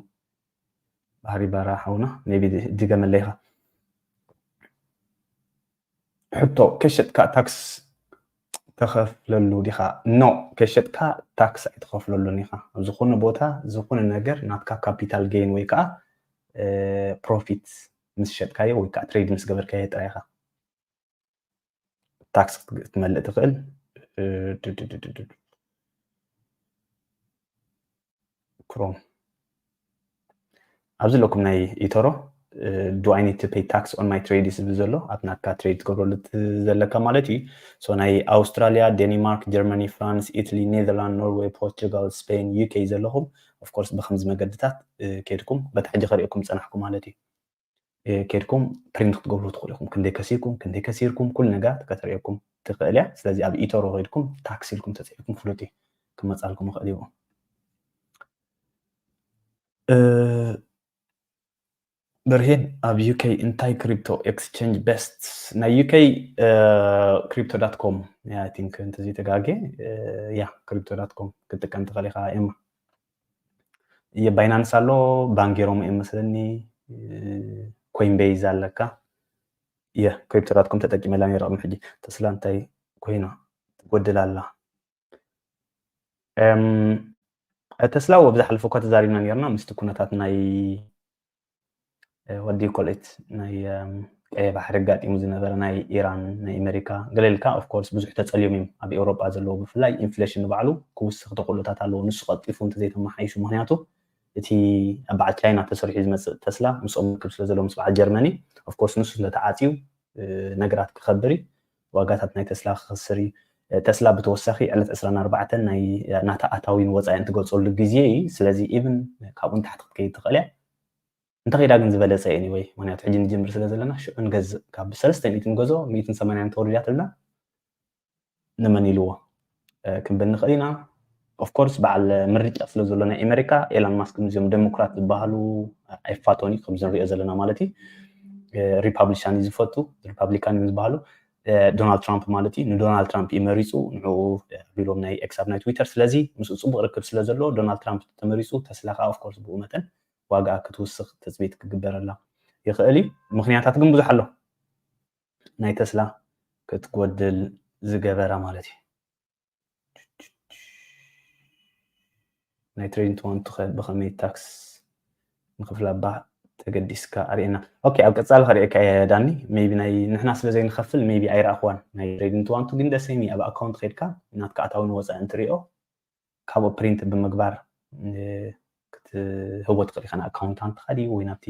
ባህሪ ባራ ሓውና maybe ድገመለይ ኢኻ። ሕቶ፣ ከሸጥካ ታክስ ተኸፍለሉ ዲኻ? No፣ ከሸጥካ ታክስ ኣይትኸፍለሉን ኢኻ። ኣብ ዝኾነ ቦታ ዝኾነ ነገር ናትካ ካፒታል ጌን ወይ ከዓ ፕሮፊት ምስ ሸጥካዮ ወይ ከዓ ትሬድ ምስ ገበርካዮ ጥራይ ኢኻ ታክስ ክትመልእ ትኽእል። ክሮም ኣብዚ ኣለኩም ናይ ኢቶሮ do I need to pay tax on my trade ዝብል ዘሎ ኣብ ናትካ ትሬድ ትገብረሉ ዘለካ ማለት እዩ። So ናይ ኣውስትራሊያ፣ ዴንማርክ፣ ጀርመኒ፣ ፍራንስ፣ ኢትሊ፣ ኔዘርላንድ፣ ኖርዌይ፣ ፖርቹጋል፣ ስፔን፣ ዩኬ ዘለኹም of course ብከምዚ መገድታት ከድኩም በቲ ሕጂ ከሪእኩም ዝፀናሕኩ ማለት እዩ። ከድኩም ፕሪንት ክትገብሩ ትኽእሉ ኢኹም። ክንደይ ከሲርኩም፣ ክንደይ ከሲርኩም፣ ኩሉ ነገር ከተርእየኩም ትኽእል እያ። ስለዚ ኣብ ኢቶሮ ከድኩም ታክስ ኢልኩም ተፅሒፍኩም ፍሉጥ እዩ ክመፃልኩም ይኽእል እዩ። ብርሂን፣ ኣብ ዩኬ እንታይ ክሪፕቶ ኤክስቼንጅ ቤስት? ናይ ዩኬ ክሪፕቶ ዳት ኮም ያ ቲንክ እንተዘይተጋጌ ያ ክሪፕቶ ዳት ኮም ክትጥቀም ትኽእል ኢኻ። ኤማ የባይናንስ ኣሎ፣ ባንጌሮም እዮም መስለኒ፣ ኮይንቤይዝ ኣለካ። የ ክሪፕቶ ዳት ኮም ተጠቂመላ ነይረ ቅድሚ ሕጂ። ተስላ እንታይ ኮይና ትጎድል ኣላ? ተስላ ኣብ ዝሓለፈ እኳ ተዛሪብና ነርና ምስቲ ኩነታት ናይ ወዲ ኮሌት ናይ ቀይ ባሕሪ ኣጋጢሙ ዝነበረ ናይ ኢራን ናይ ኣሜሪካ ገለ ኢልካ of course ብዙሕ ተፀልዮም እዮም ኣብ ኤውሮጳ ዘለዉ። ብፍላይ ኢንፍሌሽን ንባዕሉ ክውስኽ ተኽእሎታት ኣለዎ። ንሱ ቀልጢፉ እንተዘይተመሓይሹ፣ ምክንያቱ እቲ ኣብ በዓል ቻይና ተሰሪሑ ዝመፅእ ተስላ ምስኦም ርክብ ስለ ዘለዎ ምስ በዓል ጀርመኒ of course ንሱ እንተተዓፅዩ ነገራት ክኸብር እዩ። ዋጋታት ናይ ተስላ ክኸስር እዩ። ተስላ ብተወሳኺ ዕለት ዕስራን ኣርባዕተን ናይ ናታ ኣታዊን ወፃኢን ትገልፀሉ ግዜ እዩ። ስለዚ ኢቭን ካብኡ ንታሕቲ ክትከይድ ትኽእል እያ። እንተኸይዳ ግን ዝበለፀ እዩ ወይ ምክንያቱ ሕጂ ንጅምር ስለ ዘለና ሽዑ ንገዝእ ካብ ሰለስተ ሚእቲ ንገዝኦ ሚእትን ሰማንያን ተወሪዳትልና ንመን ኢልዎ ክንብል ንኽእል ኢና። Of course በዓል ምርጫ ስለ ዘሎ ናይ ኣሜሪካ ኤላን ማስክ ምስዚኦም ዴሞክራት ዝበሃሉ ኣይፋቶን እዩ ከምዚ ንሪኦ ዘለና ማለት እዩ። ሪፓብሊካን እዩ ዝፈቱ፣ ሪፓብሊካን እዮም ዝበሃሉ። ዶናልድ ትራምፕ ማለት እዩ ንዶናልድ ትራምፕ እዩ መሪፁ ንዕኡ ቢሎም ናይ ኤክስ ኣብ ናይ ትዊተር። ስለዚ ምስኡ ፅቡቅ ርክብ ስለ ዘሎ ዶናልድ ትራምፕ ተመሪፁ ተስላ ከዓ of course ብኡ መጠን ዋጋ ክትውስኽ ትፅቢት ክግበረላ ይኽእል እዩ። ምክንያታት ግን ብዙሕ ኣሎ ናይ ተስላ ክትጎድል ዝገበረ ማለት እዩ። ናይ ትሬዲንግ ትዋንቱ ከ ብኸመይ ታክስ ንኽፍላ እባ ተገዲስካ ኣርእየና። ኦኬ ኣብ ቀፃሊ ከርእየካ እየ ዳኒ። ሜቢ ናይ ንሕና ስለ ዘይንኸፍል ሜቢ ኣይረኣኽዋን ናይ ትሬዲንግ ትዋንቱ ግን ደሰሚ ኣብ ኣካውንት ከድካ ናትካ ኣታዊ ንወፃኢ እንትሪኦ ካብኡ ፕሪንት ብምግባር ክትህቦ ትኽእል ኢኻ ንኣካውንታንትካ ድዩ ወይ ናብቲ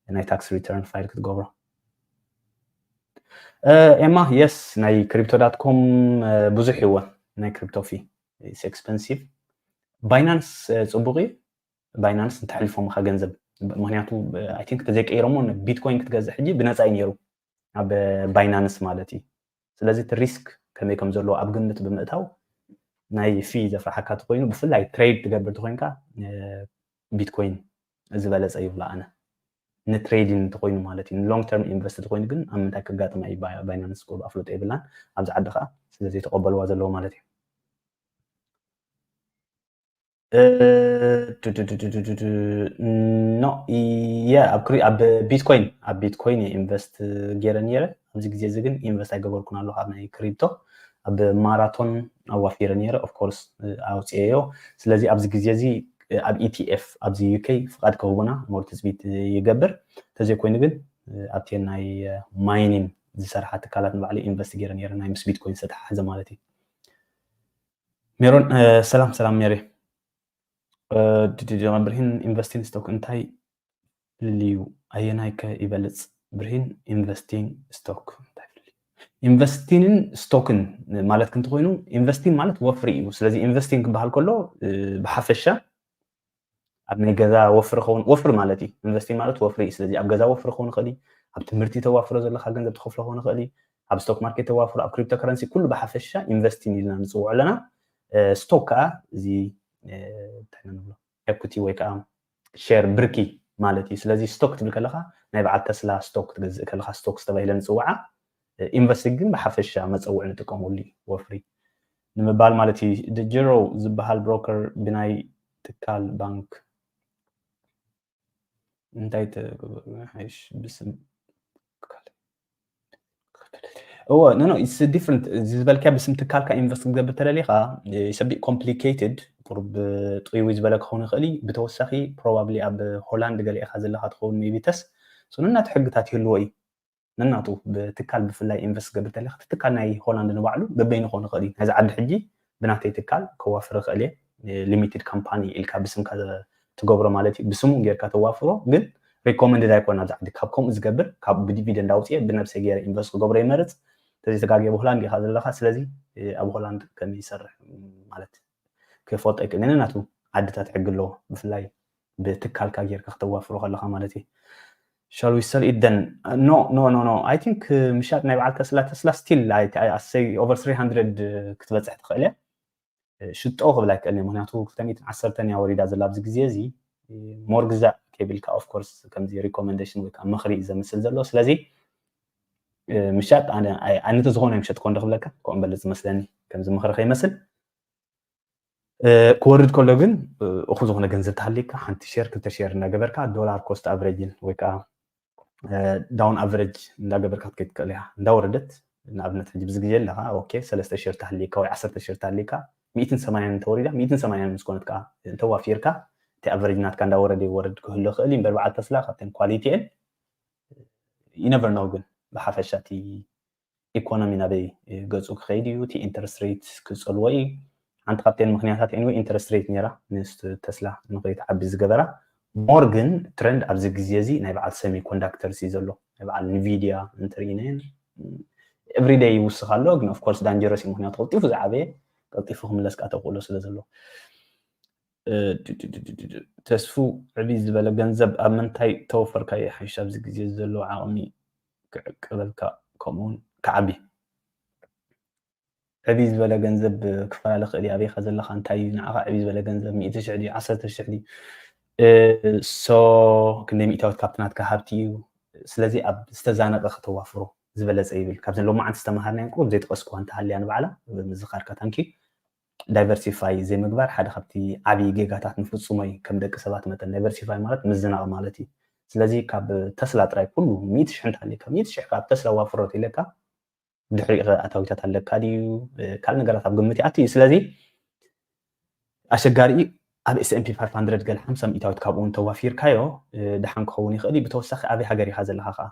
ናይ ታክስ ሪተርን ፋይል ክትገብሮ። ኤማ የስ ናይ ክሪፕቶ ዳት ኮም ብዙሕ ይወን ናይ ክሪፕቶ ፊ ኤክስፐንሲቭ። ባይናንስ ፅቡቅ እዩ። ባይናንስ እንተሕሊፎም ካ ገንዘብ ምክንያቱ ኣይ ቲንክ ተዘይቀይሮሞ ቢትኮይን ክትገዝእ ሕጂ ብነፃ እዩ ነይሩ ኣብ ባይናንስ ማለት እዩ። ስለዚ እቲ ሪስክ ከመይ ከም ዘለዎ ኣብ ግምት ብምእታው ናይ ፊ ዘፍርሓካ ተኮይኑ ብፍላይ ትሬድ ትገብር ተኮይንካ ቢትኮይን ዝበለፀ ይብሎ ኣነ ንትሬዲንግ እንተኮይኑ ማለት እዩ። ንሎንግ ተርም ኢንቨስት ተኮይኑ ግን ኣብ ምንታይ ከጋጥማ እዩ ባይናንስ ቁሩብ ኣፍልጦ የብላን ኣብዚ ዓዲ ከዓ ስለዘይተቀበልዋ ዘለዎ ማለት እዩ። ኖ የ ኣብ ቢትኮይን ኣብ ቢትኮይን ኢንቨስት ገይረ ነይረ። ኣብዚ ግዜ እዚ ግን ኢንቨስት ኣይገበርኩን ኣለኹ ኣብ ናይ ክሪፕቶ ኣብ ማራቶን ኣዋፊረ ነይረ ኦፍኮርስ ኣውፅኤዮ። ስለዚ ኣብዚ ግዜ እዚ ኣብ ኢቲኤፍ ኣብዚ ዩኬ ፍቃድ ከህቡና ሞር ትፅቢት ይገብር። እንተዘይኮይኑ ግን ኣብቲ ናይ ማይኒን ዝሰርሓ ትካላት ንባዕሉ ኢንቨስት ገይረ ነይረ ናይ ምስ ቢትኮይን ዝተተሓሓዘ ማለት እዩ። ሜሮን ሰላም ሰላም ሜሪ ድድድማ ብርሂን ኢንቨስቲንግ ስቶክ እንታይ ፍልልዩ ኣየናይ ከ ይበልፅ? ብርሂን ኢንቨስቲንግ ስቶክ እንታይ ፍልልዩ? ኢንቨስቲንን ስቶክን ማለት ክንትኮይኑ ኢንቨስቲንግ ማለት ወፍሪ እዩ። ስለዚ ኢንቨስቲንግ ክበሃል ከሎ ብሓፈሻ ኣብ ናይ ገዛ ወፍሪ ኸውን ወፍሪ ማለት እዩ። ኢንቨስቲንግ ማለት ወፍሪ እዩ። ስለዚ ኣብ ገዛ ወፍሪ ኸውን ይኽእል እዩ። ኣብ ትምህርቲ ተዋፍሮ ዘለካ ገንዘብ ትኸፍሎ ኸውን ይኽእል እዩ። ኣብ ስቶክ ማርኬት ተዋፍሮ ኣብ ክሪፕቶ ከረንሲ ኩሉ ብሓፈሻ ኢንቨስቲንግ ኢልና ንፅውዖ ኣለና። ስቶክ ከዓ እዚ እንታይ ንብሎ ኤኩቲ ወይ ከዓ ሼር ብርኪ ማለት እዩ። ስለዚ ስቶክ ትብል ከለካ ናይ በዓል ተስላ ስቶክ ትገዝእ ከለካ ስቶክ ዝተባሂለ ንፅውዓ ኢንቨስቲንግ ግን ብሓፈሻ መፀውዒ ንጥቀመሉ እዩ ወፍሪ ንምባል ማለት እዩ። ጅሮ ዝበሃል ብሮከር ብናይ ትካል ባንክ እንታይ ተግብር ሓይሽ ብስም እዎ ኖ ኖ ኢትስ ዲፍረንት። እዚ ዝበልካ ብስም ትካልካ ኢንቨስት ክትገብር ተደሊኻ ሰቢእ ኮምፕሊኬትድ ቁርብ ጥይዊ ዝበለ ክኸውን ይኽእል እዩ። ብተወሳኺ ፕሮባብሊ ኣብ ሆላንድ ገለ ኢኻ ዘለኻ ትኸውን ሜቢ ተስ ነናቱ ሕግታት ይህልዎ እዩ። ነናቱ ብትካል ብፍላይ ኢንቨስት ገብር ተለካ ትካል ናይ ሆላንድ ንባዕሉ በበይኑ ክኾን ይኽእል እዩ። ናይዚ ዓዲ ሕጂ ብናተይ ትካል ከዋፍር ይኽእል እየ። ሊሚትድ ካምፓኒ ኢልካ ብስምካ ትገብሮ ማለት እዩ። ብስሙ ጌርካ ተዋፍሮ ግን ሪኮመንድድ ኣይኮን ኣብዚ ዓዲ ካብ ከምኡ ዝገብር ካብ ብዲቪደንድ ኣውፅኤ ብነብሰይ ገይረ ኢንቨስት ክገብሮ ይመርፅ። ስለዚ ተጋግየ ብሆላንድ ኢኻ ዘለኻ። ስለዚ ኣብ ሆላንድ ከመይ ይሰርሕ ማለት ክፈልጦ ይክእል ነናቱ ዓድታት ሕጊ ኣለዎ ብፍላይ ብትካልካ ጌርካ ክተዋፍሮ ከለካ ማለት እዩ። Shall we sell it then? No no no no I think ምሻጥ ናይ በዓል ተስላ ተስላ ስቲል ኣሰይ ኦቨር ትሪ ሃንድረድ ክትበፅሕ ትኽእል እያ። ሽጦ ክብል ኣይክእል ምክንያቱ ክልተ ሚእትን ዓሰርተን እያ ወሪዳ ዘላ ኣብዚ ግዜ እዚ ሞር ግዛእ ከይብልካ ኦፍኮርስ ከምዚ ሪኮመንዴሽን ወይ ከዓ ምክሪ እዩ ዘምስል ዘሎ። ስለዚ ምሻጥ ኣነ ተዝኾነ ምሸጥ ኮንዶ ክብለካ ከምኡ በልፅ መስለኒ ከምዚ ምክሪ ከይመስል ክወርድ ከሎ ግን እኹል ዝኾነ ገንዘብ ተሃልየካ ሓንቲ ሸር ክልተ ሸር እናገበርካ ዶላር ኮስት ኣቨሬጅን ወይ ከዓ ዳውን ኣቨሬጅ እንዳገበርካ ክትከይድ ትክእል ኢካ። እንዳወረደት ንኣብነት ሕጂ ብዚ ግዜ ኣለካ ኦኬ ሰለስተ ሸር ተሃልየካ ወይ ዓሰርተ ሸር ተሃልየካ ሚእትን ሰማንያን እንተወሪዳ ሚእትን ሰማንያን ምስ ኮነት ከዓ እንተዋፊርካ እቲ ኣቨሬጅ ናትካ እንዳወረደ ይወርድ ክህሉ ይኽእል እዩ እምበር በዓል ተስላ ካብተን ኳሊቲኤን you never know ግን ብሓፈሻ እቲ ኢኮኖሚ ናበይ ገፁ ክኸይድ እዩ፣ እቲ ኢንተረስት ሬት ክፀልዎ እዩ። ሓንቲ ካብተን ምክንያታት anyway ኢንተረስት ሬት ነይራ ንስቲ ተስላ ንኸይትዓቢ ዝገበራ። ሞር ግን ትረንድ ኣብዚ ግዜ እዚ ናይ በዓል ሰሚ ኮንዳክተርስ እዩ ዘሎ። ናይ በዓል ንቪድያ እንተርኢናየን ኤቭሪደይ ይውስኽ ኣሎ፣ ግን ኦፍኮርስ ዳንጀረስ እዩ፣ ምክንያቱ ቀልጢፉ ዝዓበየ ቀልጢፉ ክምለስ ከዓ ተኽእሎ ስለ ዘሎ። ተስፉ ዕብይ ዝበለ ገንዘብ ኣብ ምንታይ ተወፈርካዮ ሓይሽ ኣብዚ ግዜ ዘሎ ዓቕሚ ክዕቀበልካ ከምኡውን ክዓቢ ዕብይ ዝበለ ገንዘብ ክፈላለ ክእል ኣበይካ ዘለካ እንታይ እዩ ንዓኻ ዕብይ ዝበለ ገንዘብ ሚእቲ ሽሕ ድዩ ዓሰርተ ሽሕ ድዩ so ክንደይ ሚእታዊት ካብቲ ናትካ ሃብቲ እዩ ስለዚ ኣብ ዝተዛነቀ ከተዋፍሮ ዝበለፀ ይብል ካብዘን ሎማዓንቲ ዝተምሃርናየን ቁሩብ ዘይጠቀስኩዋ እንተሃልያ ንባዕላ ብምዝኻርካ ታንኪ ዳይቨርሲፋይ ዘይምግባር ሓደ ካብቲ ዓብዪ ጌጋታት ንፍፁሞይ ከም ደቂ ሰባት መጠን ዳይቨርሲፋይ ማለት ምዝናቕ ማለት እዩ ስለዚ ካብ ተስላ ጥራይ ኩሉ ሚእቲ ሽሕ እንተሃልካ ሚእቲ ሽሕ ካብ ተስላ ዋፍሮት ኢለካ ድሕሪኡ ኣታዊታት ኣለካ ድዩ ካልእ ነገራት ኣብ ግምት ይኣቱ እዩ ስለዚ ኣሸጋሪ እዩ ኣብ S&P five hundred ገለ ሓምሳ ሚእታዊት ካብኡ እንተዋፊርካዮ ድሓን ክኸውን ይኽእል እዩ ብተወሳኺ ኣበይ ሃገር ኢኻ ዘለኻ ከዓ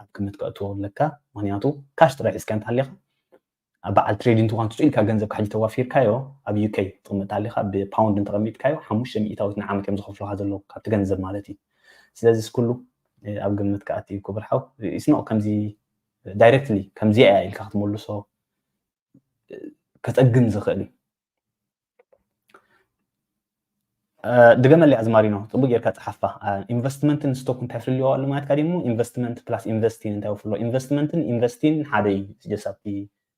ኣብ ግምት ከእትዎ ኣለካ ምክንያቱ ካሽ ጥራይ ሒዝካ እንተሃሊኻ ኣብ በዓል ትሬድ እንትኳን ትፅኢልካ ገንዘብ ካሕጂ ተዋፊርካዮ ኣብ UK ትቕምጥ ኣለካ ብፓውንድ እንተቐሚጥካዮ ሓሙሽተ ሚእታዊት ንዓመት እዮም ዝኸፍሉካ ዘለዉ ካብቲ ገንዘብ ማለት እዩ ስለዚ ኩሉ ኣብ ግምት ከኣቲ ክብር ሓው ኢስኖ ከምዚ ዳይሬክትሊ ከምዚኣ እያ ኢልካ ክትመልሶ ከፀግም ዝኽእል እዩ ድገመለይ ኣዝማሪኖ ፅቡቅ ጌርካ ፀሓፋ ኢንቨስትመንትን ስቶክ እንታይ ፍልልዮ ኣሎ ማለትካ ዲሞ ኢንቨስትመንት ፕላስ ኢንቨስቲን እንታይ ፍሎ ኢንቨስትመንትን ኢንቨስቲን ሓደ እዩ ጀሳብቲ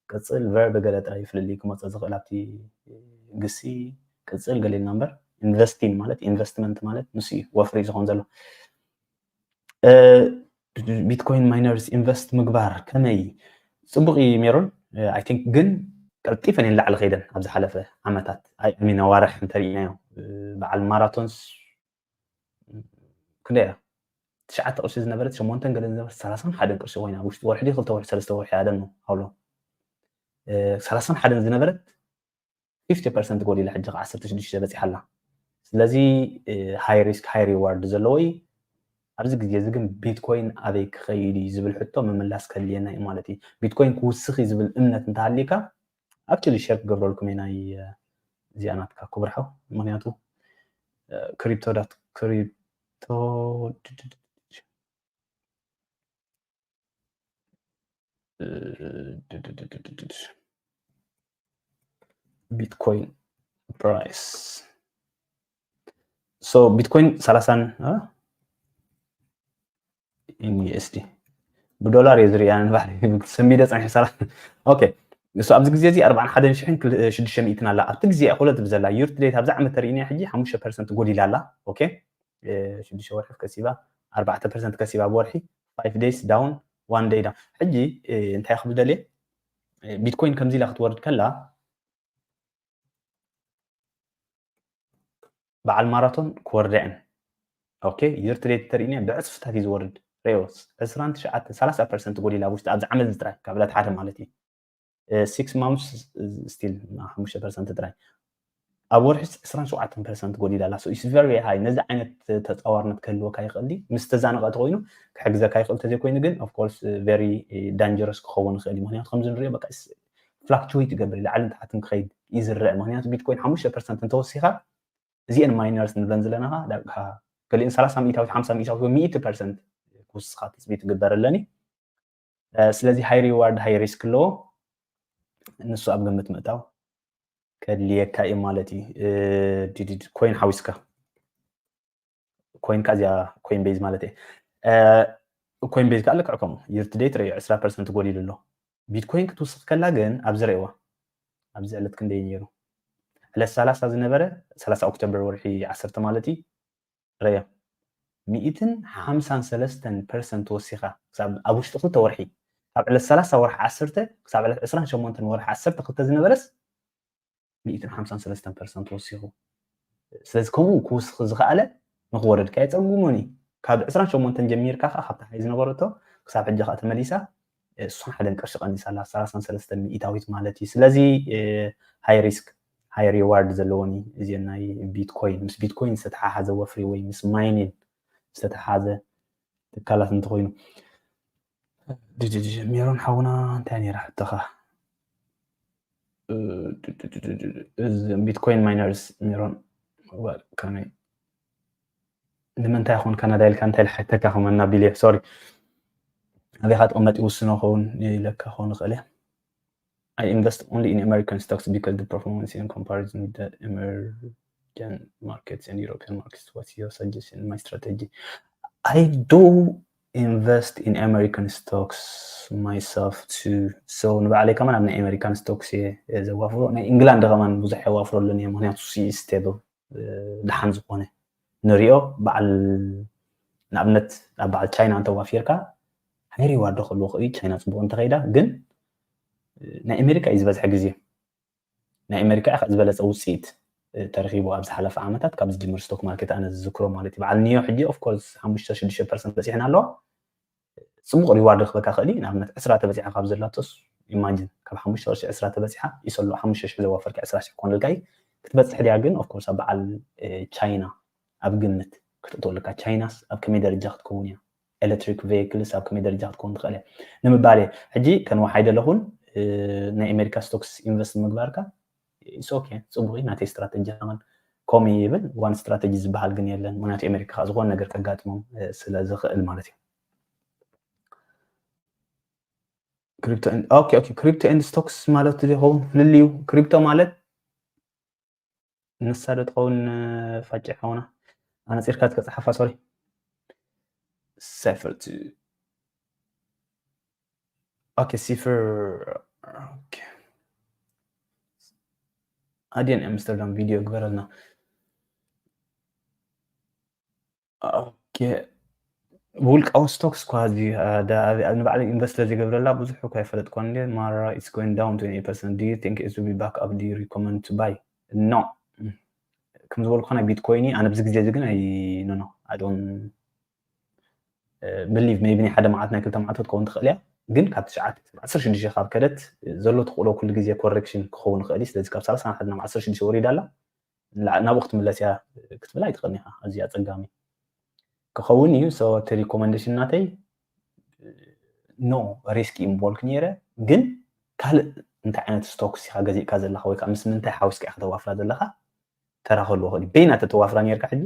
ቅፅል ቨርብ ገለ ጥራይ ፍልልይ ክመፀ ዝኽእል ኣብቲ ግሲ ቅፅል ገሌልና እምበር ኢንቨስቲን ማለት ኢንቨስትመንት ማለት ንሱ እዩ ወፍሪ ዝኾን ዘሎ ቢትኮይን ማይነርስ ኢንቨስት ምግባር ከመይ ፅቡቅ እዩ ሜሮን I think ግን ቀልጢፈን እየን ላዕሊ ከይደን ኣብ ዝሓለፈ ዓመታት ኣይ ሚን ኣዋርሕ እንተሪኢናዮ በዓል ማራቶንስ ክንደይ እያ ትሽዓተ ቅርሺ ዝነበረት ሸሞንተን ገለ ዝነበረት ሰላሳን ሓደን ቅርሺ ኮይና ውሽጢ ወርሒ ክልተ ወርሒ ሰለስተ ወርሒ ኣደኖ ሃብሎ ሰላሳን ሓደን ዝነበረት ፊፍቲ ፐርሰንት ጎዲላ ሕጂ ከዓ ዓሰርተ ሽዱሽተ በፂሓ ኣላ ስለዚ ሃይ ሪስክ ሃይ ሪዋርድ ዘለዎ እዩ ኣብዚ ግዜ እዚ ግን ቢትኮይን ኣበይ ክኸይድ እዩ ዝብል ሕቶ ምምላስ ከድልየና እዩ ማለት እዩ ቢትኮይን ክውስኽ እዩ ዝብል እምነት እንተሃልዩካ ኣክቹሊ ሸር ክገብረልኩም እየ ናይ እዚኣ ናትካ ክቡር ሓው ምክንያቱ ክሪፕቶ ዳት ክሪፕቶ ቢትኮይን ፕራይስ ሶ ቢትኮይን ሰላሳን ዩኤስዲ ብዶላር እየ ዝርያ ንባሕሪ ሰሚደ ፀኒሐ ሰላ ኦኬ እሱ ኣብዚ ግዜ እዚ ኣርባዓን ሓደን ሽሕን ሽዱሽተ ሚእትን ኣላ ኣብቲ ግዜ እያ ኮለት ብዘላ ዩርት ዴት ኣብዚ ዓመት ተርእይና ሕጂ ሓሙሽተ ፐርሰንት ጎዲላ ኣላ ኦኬ ሽዱሽተ ወርሒ ከሲባ ኣርባዕተ ፐርሰንት ከሲባ ብወርሒ ፋይቭ ዴይስ ዳውን ዋን ዴይ ዳውን ሕጂ እንታይ ክብል ደልየ ቢትኮይን ከምዚ ኢላ ክትወርድ ከላ በዓል ማራቶን ክወርደዐን okay year to date ተርእኒ ብዕፅፍታት እዩ ዝወርድ። ሪኦ ዕስራን ትሽዓተ ሰላሳ ፐርሰንት ጎዲላ ኣብ ውሽጢ ኣብዚ ዓመት እዚ ጥራይ ካብ ዕለት ሓደ ማለት እዩ። Six months still ሓሙሽተ ፐርሰንት ጥራይ ኣብ ወርሒ ዕስራን ሸውዓተን ፐርሰንት ጎዲላ ኣላ። So it's very high። ነዚ ዓይነት ተፃዋርነት ክህልወካ ይኽእል ድዩ? ምስ ተዛነቐ ተኮይኑ ክሕግዘካ ይኽእል፣ ተዘይኮይኑ ግን of course very dangerous ክኸውን ይኽእል እዩ። ምክንያቱ ከምዚ ንሪኦ በቃ fluctuate ይገብር፣ ላዕልን ታሕትን ክኸይድ እዩ ዝረአ። ምክንያቱ ቢትኮይን ሓሙሽተ ፐርሰንት እንተወሲኻ እዚአን miners ንብለን ዘለና ዳርጋ ገሊአን ሰላሳ ሚእታዊት ሓምሳ ሚእታዊት ወይ ሚእቲ ፐርሰንት ክውስኻ ትፅቢት ይግበረለን እዩ። ስለዚ high reward high risk ኣለዎ። ንሱ ኣብ ግምት ምእታው ከድልየካ እዩ ማለት እዩ። ኮይን ሓዊስካ ኮይን ካ እዚኣ ኮይን ቤዝ ማለት እየ ኮይን ቤዝ ከዓ ልክዕ ከምኡ year to date ርእዮ ዕስራ ፐርሰንት ጎዲሉ ኣሎ። ቢትኮይን ክትውስኽ ከላ ግን ኣብዚ ርእዋ ኣብዚ ዕለት ክንደይ ነይሩ ዕለት ሰላሳ ዝነበረ ሰላሳ ኦክቶበር ወርሒ ዓሰርተ ማለት እዩ ርእዮ ሚእትን ሓምሳን ሰለስተን ፐርሰንት ወሲኻ ክሳብ ኣብ ውሽጢ ክልተ ወርሒ ካብ ዕለት ሰላሳ ወርሒ ዓሰርተ ክሳብ ዕለት ዕስራን ሸሞንተን ወርሒ ዓሰርተ ክልተ ዝነበረስ ሚእትን ሓምሳን ሰለስተን ፐርሰንት ወሲኹ። ስለዚ ከምኡ ክውስኽ ዝኸኣለ ንክወርድ ከ የፀጉሙን እዩ። ካብ ዕስራን ሸሞንተን ጀሚርካ ከዓ ካብቲ ሓይ ዝነበረቶ ክሳብ ሕጂ ከዓ ተመሊሳ እሱን ሓደን ቅርሺ ቀኒሳ ኣላ ሰላሳን ሰለስተን ሚእታዊት ማለት እዩ። ስለዚ high risk high reward ዘለዎን እዩ። እዚ ናይ ቢትኮይን ምስ ቢትኮይን ዝተተሓሓዘ ወፍሪ ወይ ምስ mining ዝተተሓሓዘ ትካላት እንተኮይኑ ሜሮን ሓውና እንታይ ነይራ ሕቶኻ? ቢትኮይን miners ሜሮን ከመይ ንምንታይ ይኾን ካናዳ ኢልካ እንታይ ልሓተካ ከመና ቢልዮ ሶሪ ኣበይ ካ ትቕመጥ ይውስኖ ኸውን ኢለካ ኸውን ይኽእል እየ። I invest only in American stocks because the performance in comparison with the emerging markets and European markets. What's your suggestion? My strategy? I do invest in American stocks myself too. So ንባዕለይ ከማን ኣብ ናይ ኣሜሪካን ስቶክስ እየ ዘዋፍሮ። ናይ ኢንግላንድ ከማን ብዙሕ የዋፍረሉን እየ፣ ምክንያቱ stable ደሓን ዝኾነ ንሪኦ በዓል ንኣብነት ኣብ በዓል ቻይና እንተዋፊርካ high reward ክህልዎ ክእል ቻይና ፅቡቅ እንተኸይዳ፣ ግን ናይ ኣሜሪካ እዩ ዝበዝሐ ግዜ ናይ ኣሜሪካ እዩ ዝበለፀ ውፅኢት ተረኺቡ ኣብ ዝሓለፈ ዓመታት ካብ ዝጅምር ስቶክ ማርኬት ኣነ ዝዝክሮ ማለት እዩ። በዓል ኒዮ ሕጂ of course ሓሙሽተ ሽዱሽተ ፐርሰንት በፂሕና ኣለዋ። ፅቡቅ reward ክበካ ክእል ንኣብነት ዕስራ ተበፂሓ ካብ ዘላቶስ imagine ካብ ሓሙሽተ ቅርሺ ዕስራ ተበፂሓ ይሰሎ ሓሙሽተ ሽሕ ዘዋፈርካ ዕስራ ሽሕ ኮነልካ እዩ ክትበፅሕ ድያ ግን of course ኣብ በዓል ቻይና ኣብ ግምት ክትእትወልካ ቻይናስ ኣብ ከመይ ደረጃ ክትከውን እያ electric vehicles ኣብ ከመይ ደረጃ ክትከውን ትኽእል እያ ንምባል እየ። ሕጂ ከንዋሓይ ደለኹን ናይ ኣሜሪካ stocks invest ምግባርካ it's okay ፅቡቅ ናተይ strategy ከማን ኮሚ ይብል one strategy ዝበሃል ግን የለን ምክንያቱ ኣሜሪካ ከዓ ዝኾነ ነገር ከጋጥሞም ስለ ዝኽእል ማለት እዩ። Crypto and okay okay crypto and stocks ማለት ዝኸውን ፍልልዩ crypto ማለት ንሳ ዶ ትኸውን ፋጭ ሓውና ኣነፂርካ ትከፅሓፋ sorry cypher okay cypher okay ኣድየን ኣምስተርዳም ቪድዮ ግበረልና። ብውልቃዊ stocks ኳ ንባዕሉ invest ስለዘይገብረላ ብዙሕ እኳ ይፈለጥ ኳ እንደ ማራ it's going down twenty percent do you think it will be back up do you recommend to buy no ከም ዝበልኩ ናይ ቢትኮይን ኣነ ብዚ ግዜ እዚ ግን ኣይ no no I don't believe maybe ናይ ሓደ መዓት ናይ ክልተ መዓት ክትከውን ትኽእል እያ ግን ካብ ትሽዓተ ዓሰርተ ሽዱሽተ ካብ ከደት ዘሎ ትኽእሎ ኩሉ ግዜ correction ክኸውን ይኽእል እዩ ስለዚ ካብ ሰላሳ ናብ ዓሰርተ ሽዱሽተ ወሪዳ ኣላ ናብኡ ክትምለስ እያ ክትብል ኣይትኽእልን ኢኻ። ኣዝዩ ኣጸጋሚ ክኸውን እዩ። So እቲ recommendation ናተይ no risk እየ ምበልኩ ነይረ፣ ግን ካልእ እንታይ ዓይነት stocks ኢኻ ገዚእካ ዘለኻ ወይ ከዓ ምስ ምንታይ ሓዊስካ ኢኻ ተዋፍራ ዘለኻ ተራ ክህልዎ ይኽእል እዩ። በይና ተተዋፍራ ነይርካ ሕጂ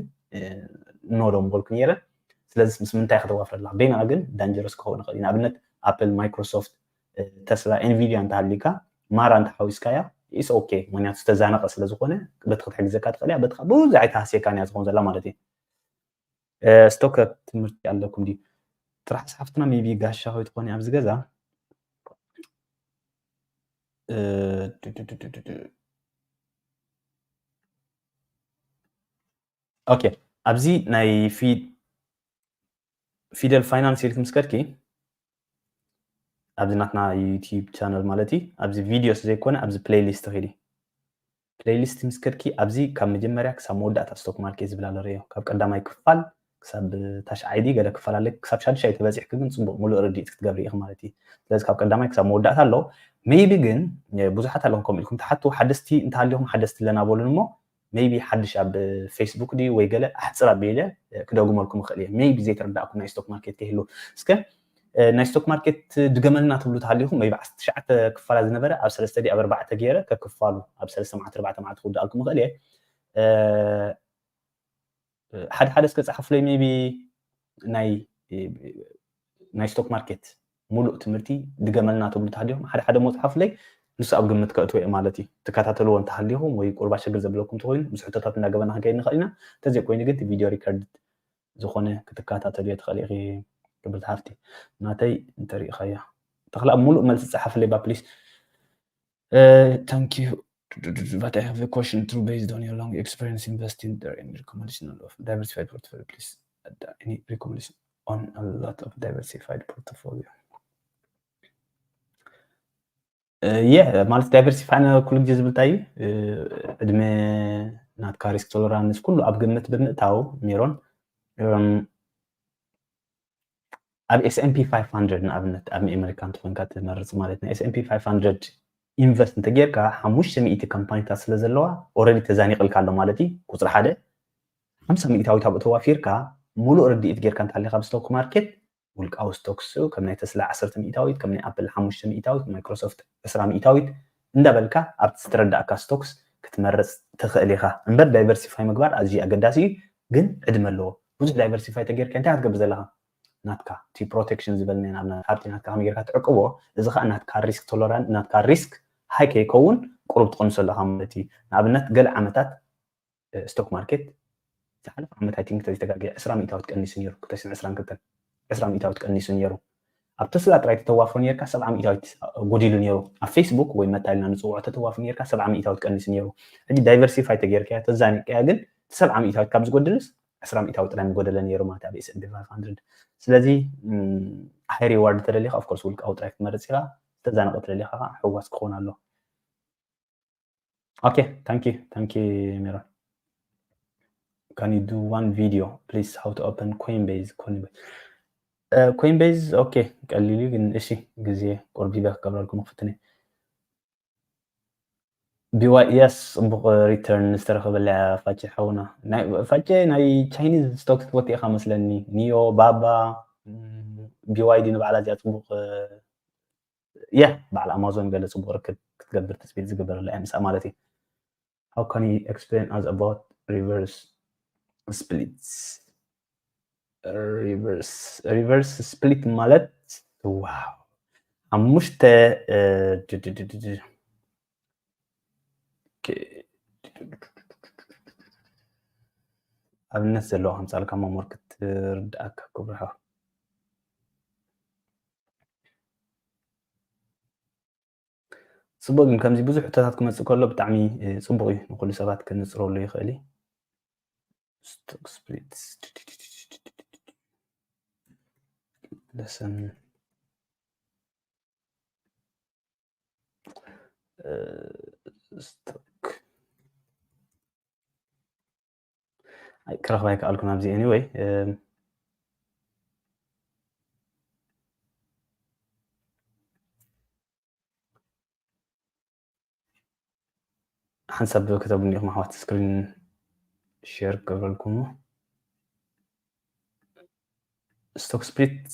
no ዶ ምበልኩ ነይረ። ስለዚ ምስ ምንታይ ኢኻ ተዋፍራ ዘለኻ በይና ግን dangerous ክኸውን ይኽእል እዩ። ንኣብነት Apple፣ Microsoft፣ Tesla፣ Nvidia እንተሃልዩካ ማራ እንተሓዊስካያ it's okay ምክንያቱ ዝተዛነቐ ስለ ዝኾነ በቲ ክትሕግዘካ ትኽእል እያ በቲ ብዙሕ ኣይተሃስየካን እያ ዝኾን ዘላ ማለት እዩ። Stock ትምህርቲ ኣለኩም ድዩ? ትራሕስ ሓፍትና maybe ጋሻ ከይትኾኒ ኣብዚ ገዛ okay ኣብዚ ናይ Fidel Finance ኢልኪ ምስ ከድኪ ኣብዚ ናትና YouTube channel ማለት እዩ ኣብዚ ቪድዮ ዘይኮነ ኣብዚ playlist ኺዲ playlist ምስ ከድኪ ኣብዚ ካብ መጀመርያ ክሳብ መወዳእታ stock market ዝብል ኣሎ ርእዮ ካብ ቀዳማይ ክፋል ክሳብ ታሽዓይ ድዩ ገለ ክፈላለ፣ ክሳብ ሻዱሻይ ተበፂሕኪ ግን ፅቡቕ ሙሉእ ርድኢት ክትገብሪ ኢኺ ማለት እዩ። ስለዚ ካብ ቀዳማይ ክሳብ መወዳእታ ኣሎ። ሜይቢ ግን ብዙሓት ኣለኹም ከምኡ ኢልኩም ትሓቱ፣ ሓደስቲ እንተሃሊኹም ሓደስቲ ኣለና በሉን እሞ ሜይቢ ሓድሽ ኣብ ፌስቡክ ድዩ ወይ ገለ ኣሕፅር ኣቢለ ክደግመልኩም እኽእል እየ። ሜይቢ ዘይተረዳእኩም ናይ ስቶክ ማርኬት ከይህሉ። እስከ ናይ ስቶክ ማርኬት ድገመልና ትብሉ ተሃሊኹም ሜይቢ ዓሰርተ ትሽዓተ ክፋላ ዝነበረ ኣብ ሰለስተ ድዩ ኣብ ኣርባዕተ ገይረ ከክፋሉ ኣብ ሰለስተ መዓልቲ ኣርባዕተ መዓልቲ ክውድኣልኩም እኽእል እየ። ሓደ ሓደ እስከ ፃሓፉለይ ሜይቢ ናይ ናይ ስቶክ ማርኬት ሙሉእ ትምህርቲ ድገመልና ትብሉ ተሃሊኹም ሓደ ሓደ መፅሓፉለይ ንሱ ኣብ ግምት ከእትዎ እየ ማለት እዩ። ትከታተልዎ እንተሃሊኹም ወይ ቁርባ ሸግር ዘብለኩም ተኮይኑ ምስ ሕቶታት እንዳገበና ክንከይድ ንኽእል ኢና። እንተዘይኮይኑ ግን እቲ ቪድዮ ሪከርድ ዝኾነ ክትከታተልዮ ትኽእል ኢኺ። ክብርቲ ሓፍቲ ናተይ እንተሪኢኻያ ተኽላ ሙሉእ መልሲ ፃሓፍለይ ባ ፕሊስ። Uh, thank you. But I have a question too based on your long experience investing there in recommendation of diversified portfolio, please. Any recommendation on a lot of diversified portfolio? የ ማለት ዳይቨርሲፋይ ኩሉ ግዜ ዝብል እንታይ እዩ? ዕድመ ናትካ ሪስክ ቶለራንስ ኩሉ ኣብ ግምት ብምእታው ሜሮን ኣብ S and P five hundred ንኣብነት ኣብ ኣሜሪካ እንተኮይንካ ትመርፅ ማለት ናይ S and P five hundred ኢንቨስት እንተጌርካ ሓሙሽተ ሚእቲ ካምፓኒታት ስለ ዘለዋ ኦረዲ ተዛኒቕልካ ኣሎ ማለት እዩ። ቁፅሪ ሓደ ሓምሳ ሚእታዊት ኣብኡ ተዋፊርካ ሙሉእ ርድኢት ጌርካ እንተሃሊካ ኣብ ስቶክ ማርኬት ውልቃዊ ስቶክስ ከም ናይ ተስላ ዓሰርተ ሚእታዊት ከም ናይ ኣፕል ሓሙሽተ ሚእታዊት ማይክሮሶፍት ዕስራ ሚእታዊት እንዳበልካ ኣብቲ ዝተረዳእካ ስቶክስ ክትመርፅ ትኽእል ኢኻ እምበር ዳይቨርሲፋይ ምግባር ኣዝዩ ኣገዳሲ እዩ። ግን ዕድመ ኣለዎ። ብዙሕ ዳይቨርሲፋይ ተጌርካ እንታይ ክትገብር ዘለኻ ናትካ እቲ ፕሮቴክሽን ዝበልናዮ ናብ ሃብቲ ናትካ ከመይ ጌርካ ትዕቅቦ እዚ ከዓ ናትካ ሪስክ ቶለራንስ ናትካ ሪስክ ሃይ ከይከውን ቁሩብ ትቕንሶ ኣለኻ ማለት እዩ። ንኣብነት ገለ ዓመታት ስቶክ ማርኬት ዝሓለፈ ዓመት I think ተዘይተጋግየ ዕስራ ሚእታዊት ቀኒሱ ነይሩ። ክልተ ሽሕን ዕስራን ክልተን ዕስራ ሚእታዊት ቀኒሱ ነይሩ። ኣብ ተስላ ጥራይ ተተዋፍሮ ነርካ ሰብዓ ሚእታዊት ጎዲሉ ነይሩ። ኣብ ፌስቡክ ወይ መታ ኢልና ንፅውዖ ተተዋፍሮ ነርካ ሰብዓ ሚእታዊት ቀኒሱ ነይሩ። ሕጂ ዳይቨርሲፋይ ተጌርካያ ተዛኒቅካያ ግን ሰብዓ ሚእታዊት ካብ ዝጎድልስ ዕስራ ሚእታዊት ጥራይ ምጎደለ ነይሩ ማለት ኣብ S and P five hundred። ስለዚ ሃይ ሪዋርድ ተደሊካ ኦፍኮርስ ውልቃዊ ጥራይ ክትመርፅ ኢኻ። ዝተዛነቀ ተደሊካ ከዓ ሕዋስ ክኸውን ኣሎ። Okay, thank you, thank you, Miron. Can you do one video, please, how to open Coinbase? Coinbase. Uh, Coinbase, okay, ቀሊል እዩ ግን እሺ ግዜ ቆርቢበ ክገብረልኩም ክፍትነ። ቢዋይ የስ ጽቡቕ ሪተርን ዝተረኸበላ ፋቼ ሓውና። ፋቼ ናይ ቻይኒዝ ስቶክስ ትፈቱ ኢኻ መስለኒ። ኒዮ፣ ባባ፣ ቢዋይዲ ንባዕላ እዚኣ ጽቡቕ የ በዓል ኣማዞን ገለ ጽቡቕ ርክብ ክትገብር ትጽቢት ዝግበረላ እያ ምስኣ ማለት እዩ። How can you explain us about reverse splits? Reverse reverse split ማለት ዋው ሓሙሽተ ኣብነት ዘለዎ ከምፃልካ መሞር ክትርዳእካ ክብርሖ ፅቡቅ ግን ከምዚ ብዙሕ ሕቶታት ክመፅእ ከሎ ብጣዕሚ ፅቡቅ እዩ ንኩሉ ሰባት ክንፅረሉ ይኽእል እዩ። Stock splits lesson stock ክረኽባ ኣይከኣልኩን ኣብዚ anyway ሓንሳብ ከተብሉ ኢኹም ኣሕዋት ስክሪን ሸር ክገብረልኩም ስቶክ ስፕሊት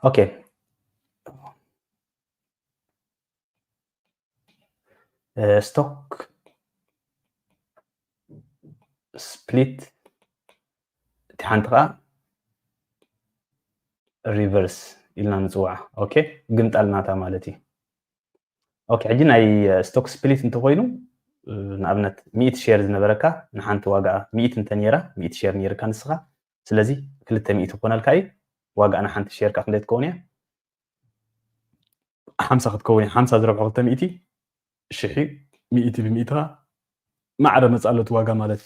okay stock split እቲ ሓንቲ ከዓ reverse ኢልና ንፅውዓ okay ግምጣል ናታ ማለት እዩ okay ሕጂ ናይ stock split እንተኮይኑ ንኣብነት ሚእቲ ሸር ዝነበረካ ንሓንቲ ዋጋ ሚእቲ እንተ ነይራ ሚእቲ ሸር ነይርካ ንስኻ ስለዚ ክልተ ሚእቲ ክኾነልካ እዩ ዋጋ ንሓንቲ ሸር ከዓ ክንደይ ትከውን እያ ሓምሳ ክትከውን ሓምሳ ዝረብሖ ክልተ ሚእቲ ሽሒ ሚእቲ ብሚእትኻ ማዕረ መፃለት ዋጋ ማለት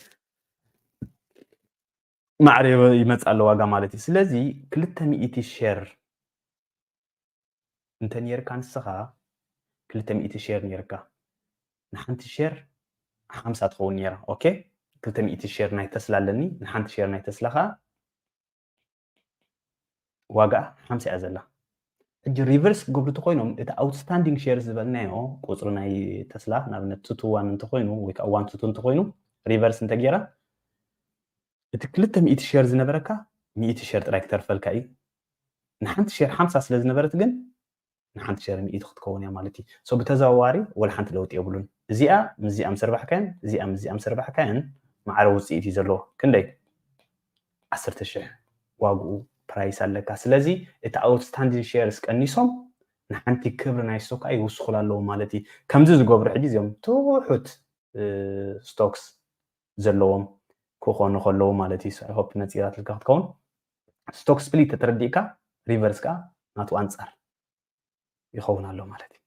ማዕረ ይመፃ ኣሎ ዋጋ ማለት እዩ። ስለዚ ክልተ ሚእቲ ሸር እንተ ነርካ ንስኻ ክልተ ሚእቲ ሸር ነርካ ንሓንቲ ሸር ሓምሳ ትኸውን ነራ። ኦኬ ክልተ ሚእቲ ሸር ናይ ተስላ ኣለኒ። ንሓንቲ ሸር ናይ ተስላ ከዓ ዋጋ ሓምሳ እያ ዘላ። ሕጂ ሪቨርስ ክገብሩ እንተኮይኖም እቲ ኣውትስታንዲንግ ሸር ዝበልናዮ ቁፅሪ ናይ ተስላ ንኣብነት ቱ ቱ ዋን እንተኮይኑ ወይ ከዓ ዋን ቱ ቱ እንተኮይኑ ሪቨርስ እንተጌራ እቲ ክልተ ሚእቲ ሸር ዝነበረካ ሚእቲ ሸር ጥራይ ክተርፈልካ እዩ። ንሓንቲ ሸር ሓምሳ ስለ ዝነበረት ግን ንሓንቲ ሸር ሚእቲ ክትከውን እያ ማለት እዩ። ሶ ብተዘዋዋሪ ወላ ሓንቲ ለውጢ የብሉን። እዚኣ ምስዚኣ ምስ ረባሕካየን እዚኣ ምስዚኣ ምስ ረባሕካየን ማዕረ ውፅኢት እዩ ዘለዎ። ክንደይ ዓሰርተ ሽሕ ዋግኡ ፕራይስ ኣለካ። ስለዚ እቲ ኣውትስታንዲንግ ሸርስ ቀኒሶም ንሓንቲ ክብሪ ናይ ስቶክ ይውስኹላ ኣለዎ ማለት እዩ። ከምዚ ዝገብሩ ሕጂ እዚኦም ትሑት ስቶክስ ዘለዎም ክኾኑ ከለዉ ማለት እዩ። ሆፕ ነፂራትልካ ክትከውን ስቶክ ስፕሊት ተተረዲእካ ሪቨርስ ከዓ ናቱ ኣንፃር ይኸውን ኣሎ ማለት እዩ።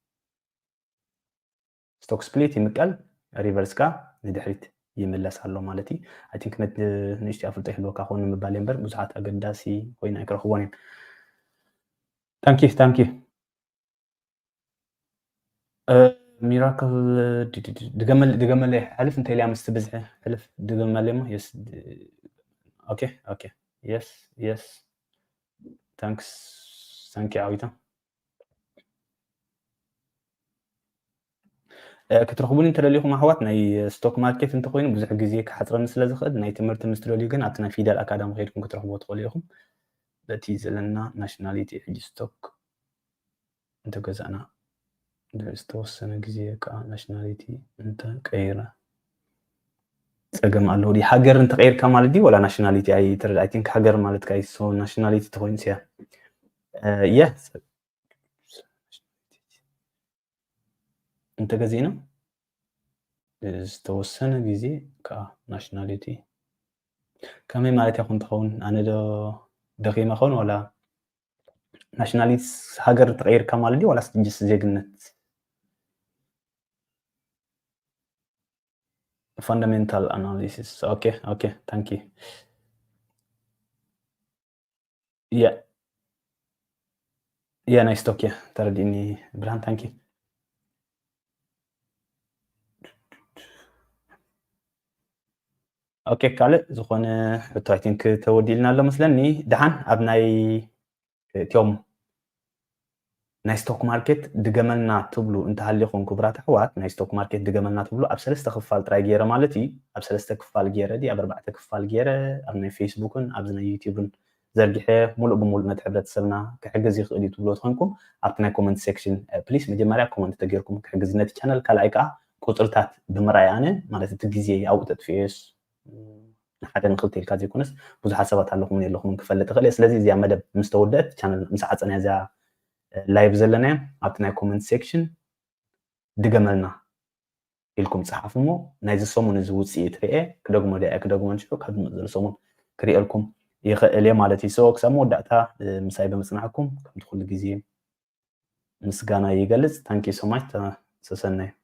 ስቶክ ስፕሊት ይምቀል ሪቨርስ ከዓ ንድሕሪት ይምለስ ኣሎ ማለት እዩ። ኣይ ቲንክ ንእሽቲ ኣፍልጦ ይህልወካ ክኸውን ንምባል እምበር ብዙሓት ኣገዳሲ ኮይኑ ኣይክረኽቦን እዮም። ታንኪ ታንኪ ሚራክል ድገመለይ ሕልፍ እንተ ኢልያ ምስቲ ብዝሒ ሕልፍ ድገመለይ ሞ የስ ኦኬ ኦኬ የስ የስ ታንክስ ታንኪ ዓዊታ ክትረኽቡኒ እንተደሊኹም ኣሕዋት ናይ ስቶክ ማርኬት እንተኮይኑ ብዙሕ ግዜ ክሓፅረኒ ስለ ዝኽእል ናይ ትምህርቲ ምስ ትደልዩ ግን ኣብቲ ናይ ፊደል ኣካዳሚ ከይድኩም ክትረኽብዎ ትኽእሉ ኢኹም። በቲ ዘለና ናሽናሊቲ ሕጂ ስቶክ እንተገዛእና ዝተወሰነ ግዜ ከዓ ናሽናሊቲ እንተቀይረ ፀገም ኣለዎ ድዩ? ሃገር እንተቀይርካ ማለት ድዩ ወላ ናሽናሊቲ ኣይተረዳ? ኣይ ቲንክ ሃገር ማለት ካይ ሶ ናሽናሊቲ ተኮይኑ ስያ የ እንተገዜና ዝተወሰነ ግዜ ከዓ ናሽናሊቲ ከመይ ማለት ያኹን ትኸውን ኣነ ዶ ደኺመ ኸውን ወላ ናሽናሊቲ ሃገር ተቐይርካ ማለት ድዩ ዋላስ ጅስ ዜግነት? Fundamental analysis okay okay thank you yeah yeah nice talk yeah ተረዲእኒ ብርሃን thank you okay ካልእ ዝኾነ ሕቶ I think ተወዲልና ኣሎ መስለኒ ደሓን ኣብ ናይ እቲኦም ናይ ስቶክ ማርኬት ድገመልና ትብሉ እንተሃሊኹም ክቡራት ኣሕዋት ናይ ስቶክ ማርኬት ድገመልና ትብሉ ኣብ ሰለስተ ክፋል ጥራይ ገይረ ማለት እዩ ኣብ ሰለስተ ክፋል ገይረ ድዩ ኣብ ኣርባዕተ ክፋል ገይረ ኣብ ናይ ፌስቡክን ኣብዚ ናይ ዩቲብን ዘርጊሐ ሙሉእ ብሙሉእ ነቲ ሕብረተሰብና ክሕግዝ ይኽእል እዩ ትብልዎ ተኾንኩም ኣብቲ ናይ ኮመንት ሴክሽን ፕሊስ መጀመርያ ኮመንት ተገይርኩም ክሕግዝ ነቲ ቻነል ካልኣይ ከዓ ቁፅርታት ብምርኣይ ኣነ ማለት እቲ ግዜ ኣብኡ ተጥፍኤስ ንሓደ ንክልተ ኢልካ ዘይኮነስ ብዙሓት ሰባት ኣለኹምን የለኹምን ክፈልጥ ይኽእል እየ ስለዚ እዚኣ መደብ ምስ ተወደአት ቻነል ምስ ዓፀና እዚኣ ላይቭ ዘለና ኣብቲ ናይ ኮመንት ሴክሽን ድገመልና ኢልኩም ፀሓፉ እሞ ናይዚ ሰሙን እዚ ውፅኢት ርኤ ክደግሞ ዲያ ክደግሞ ንሽዑ ካብ ዝመፅእ ሰሙን ክርእየልኩም ይኽእል እየ ማለት እዩ ሰው ክሳብ መወዳእታ ምሳይ ብምፅናዕኩም ከምቲ ኩሉ ግዜ ምስጋና ይገልፅ thank you so much ሰሰናዩ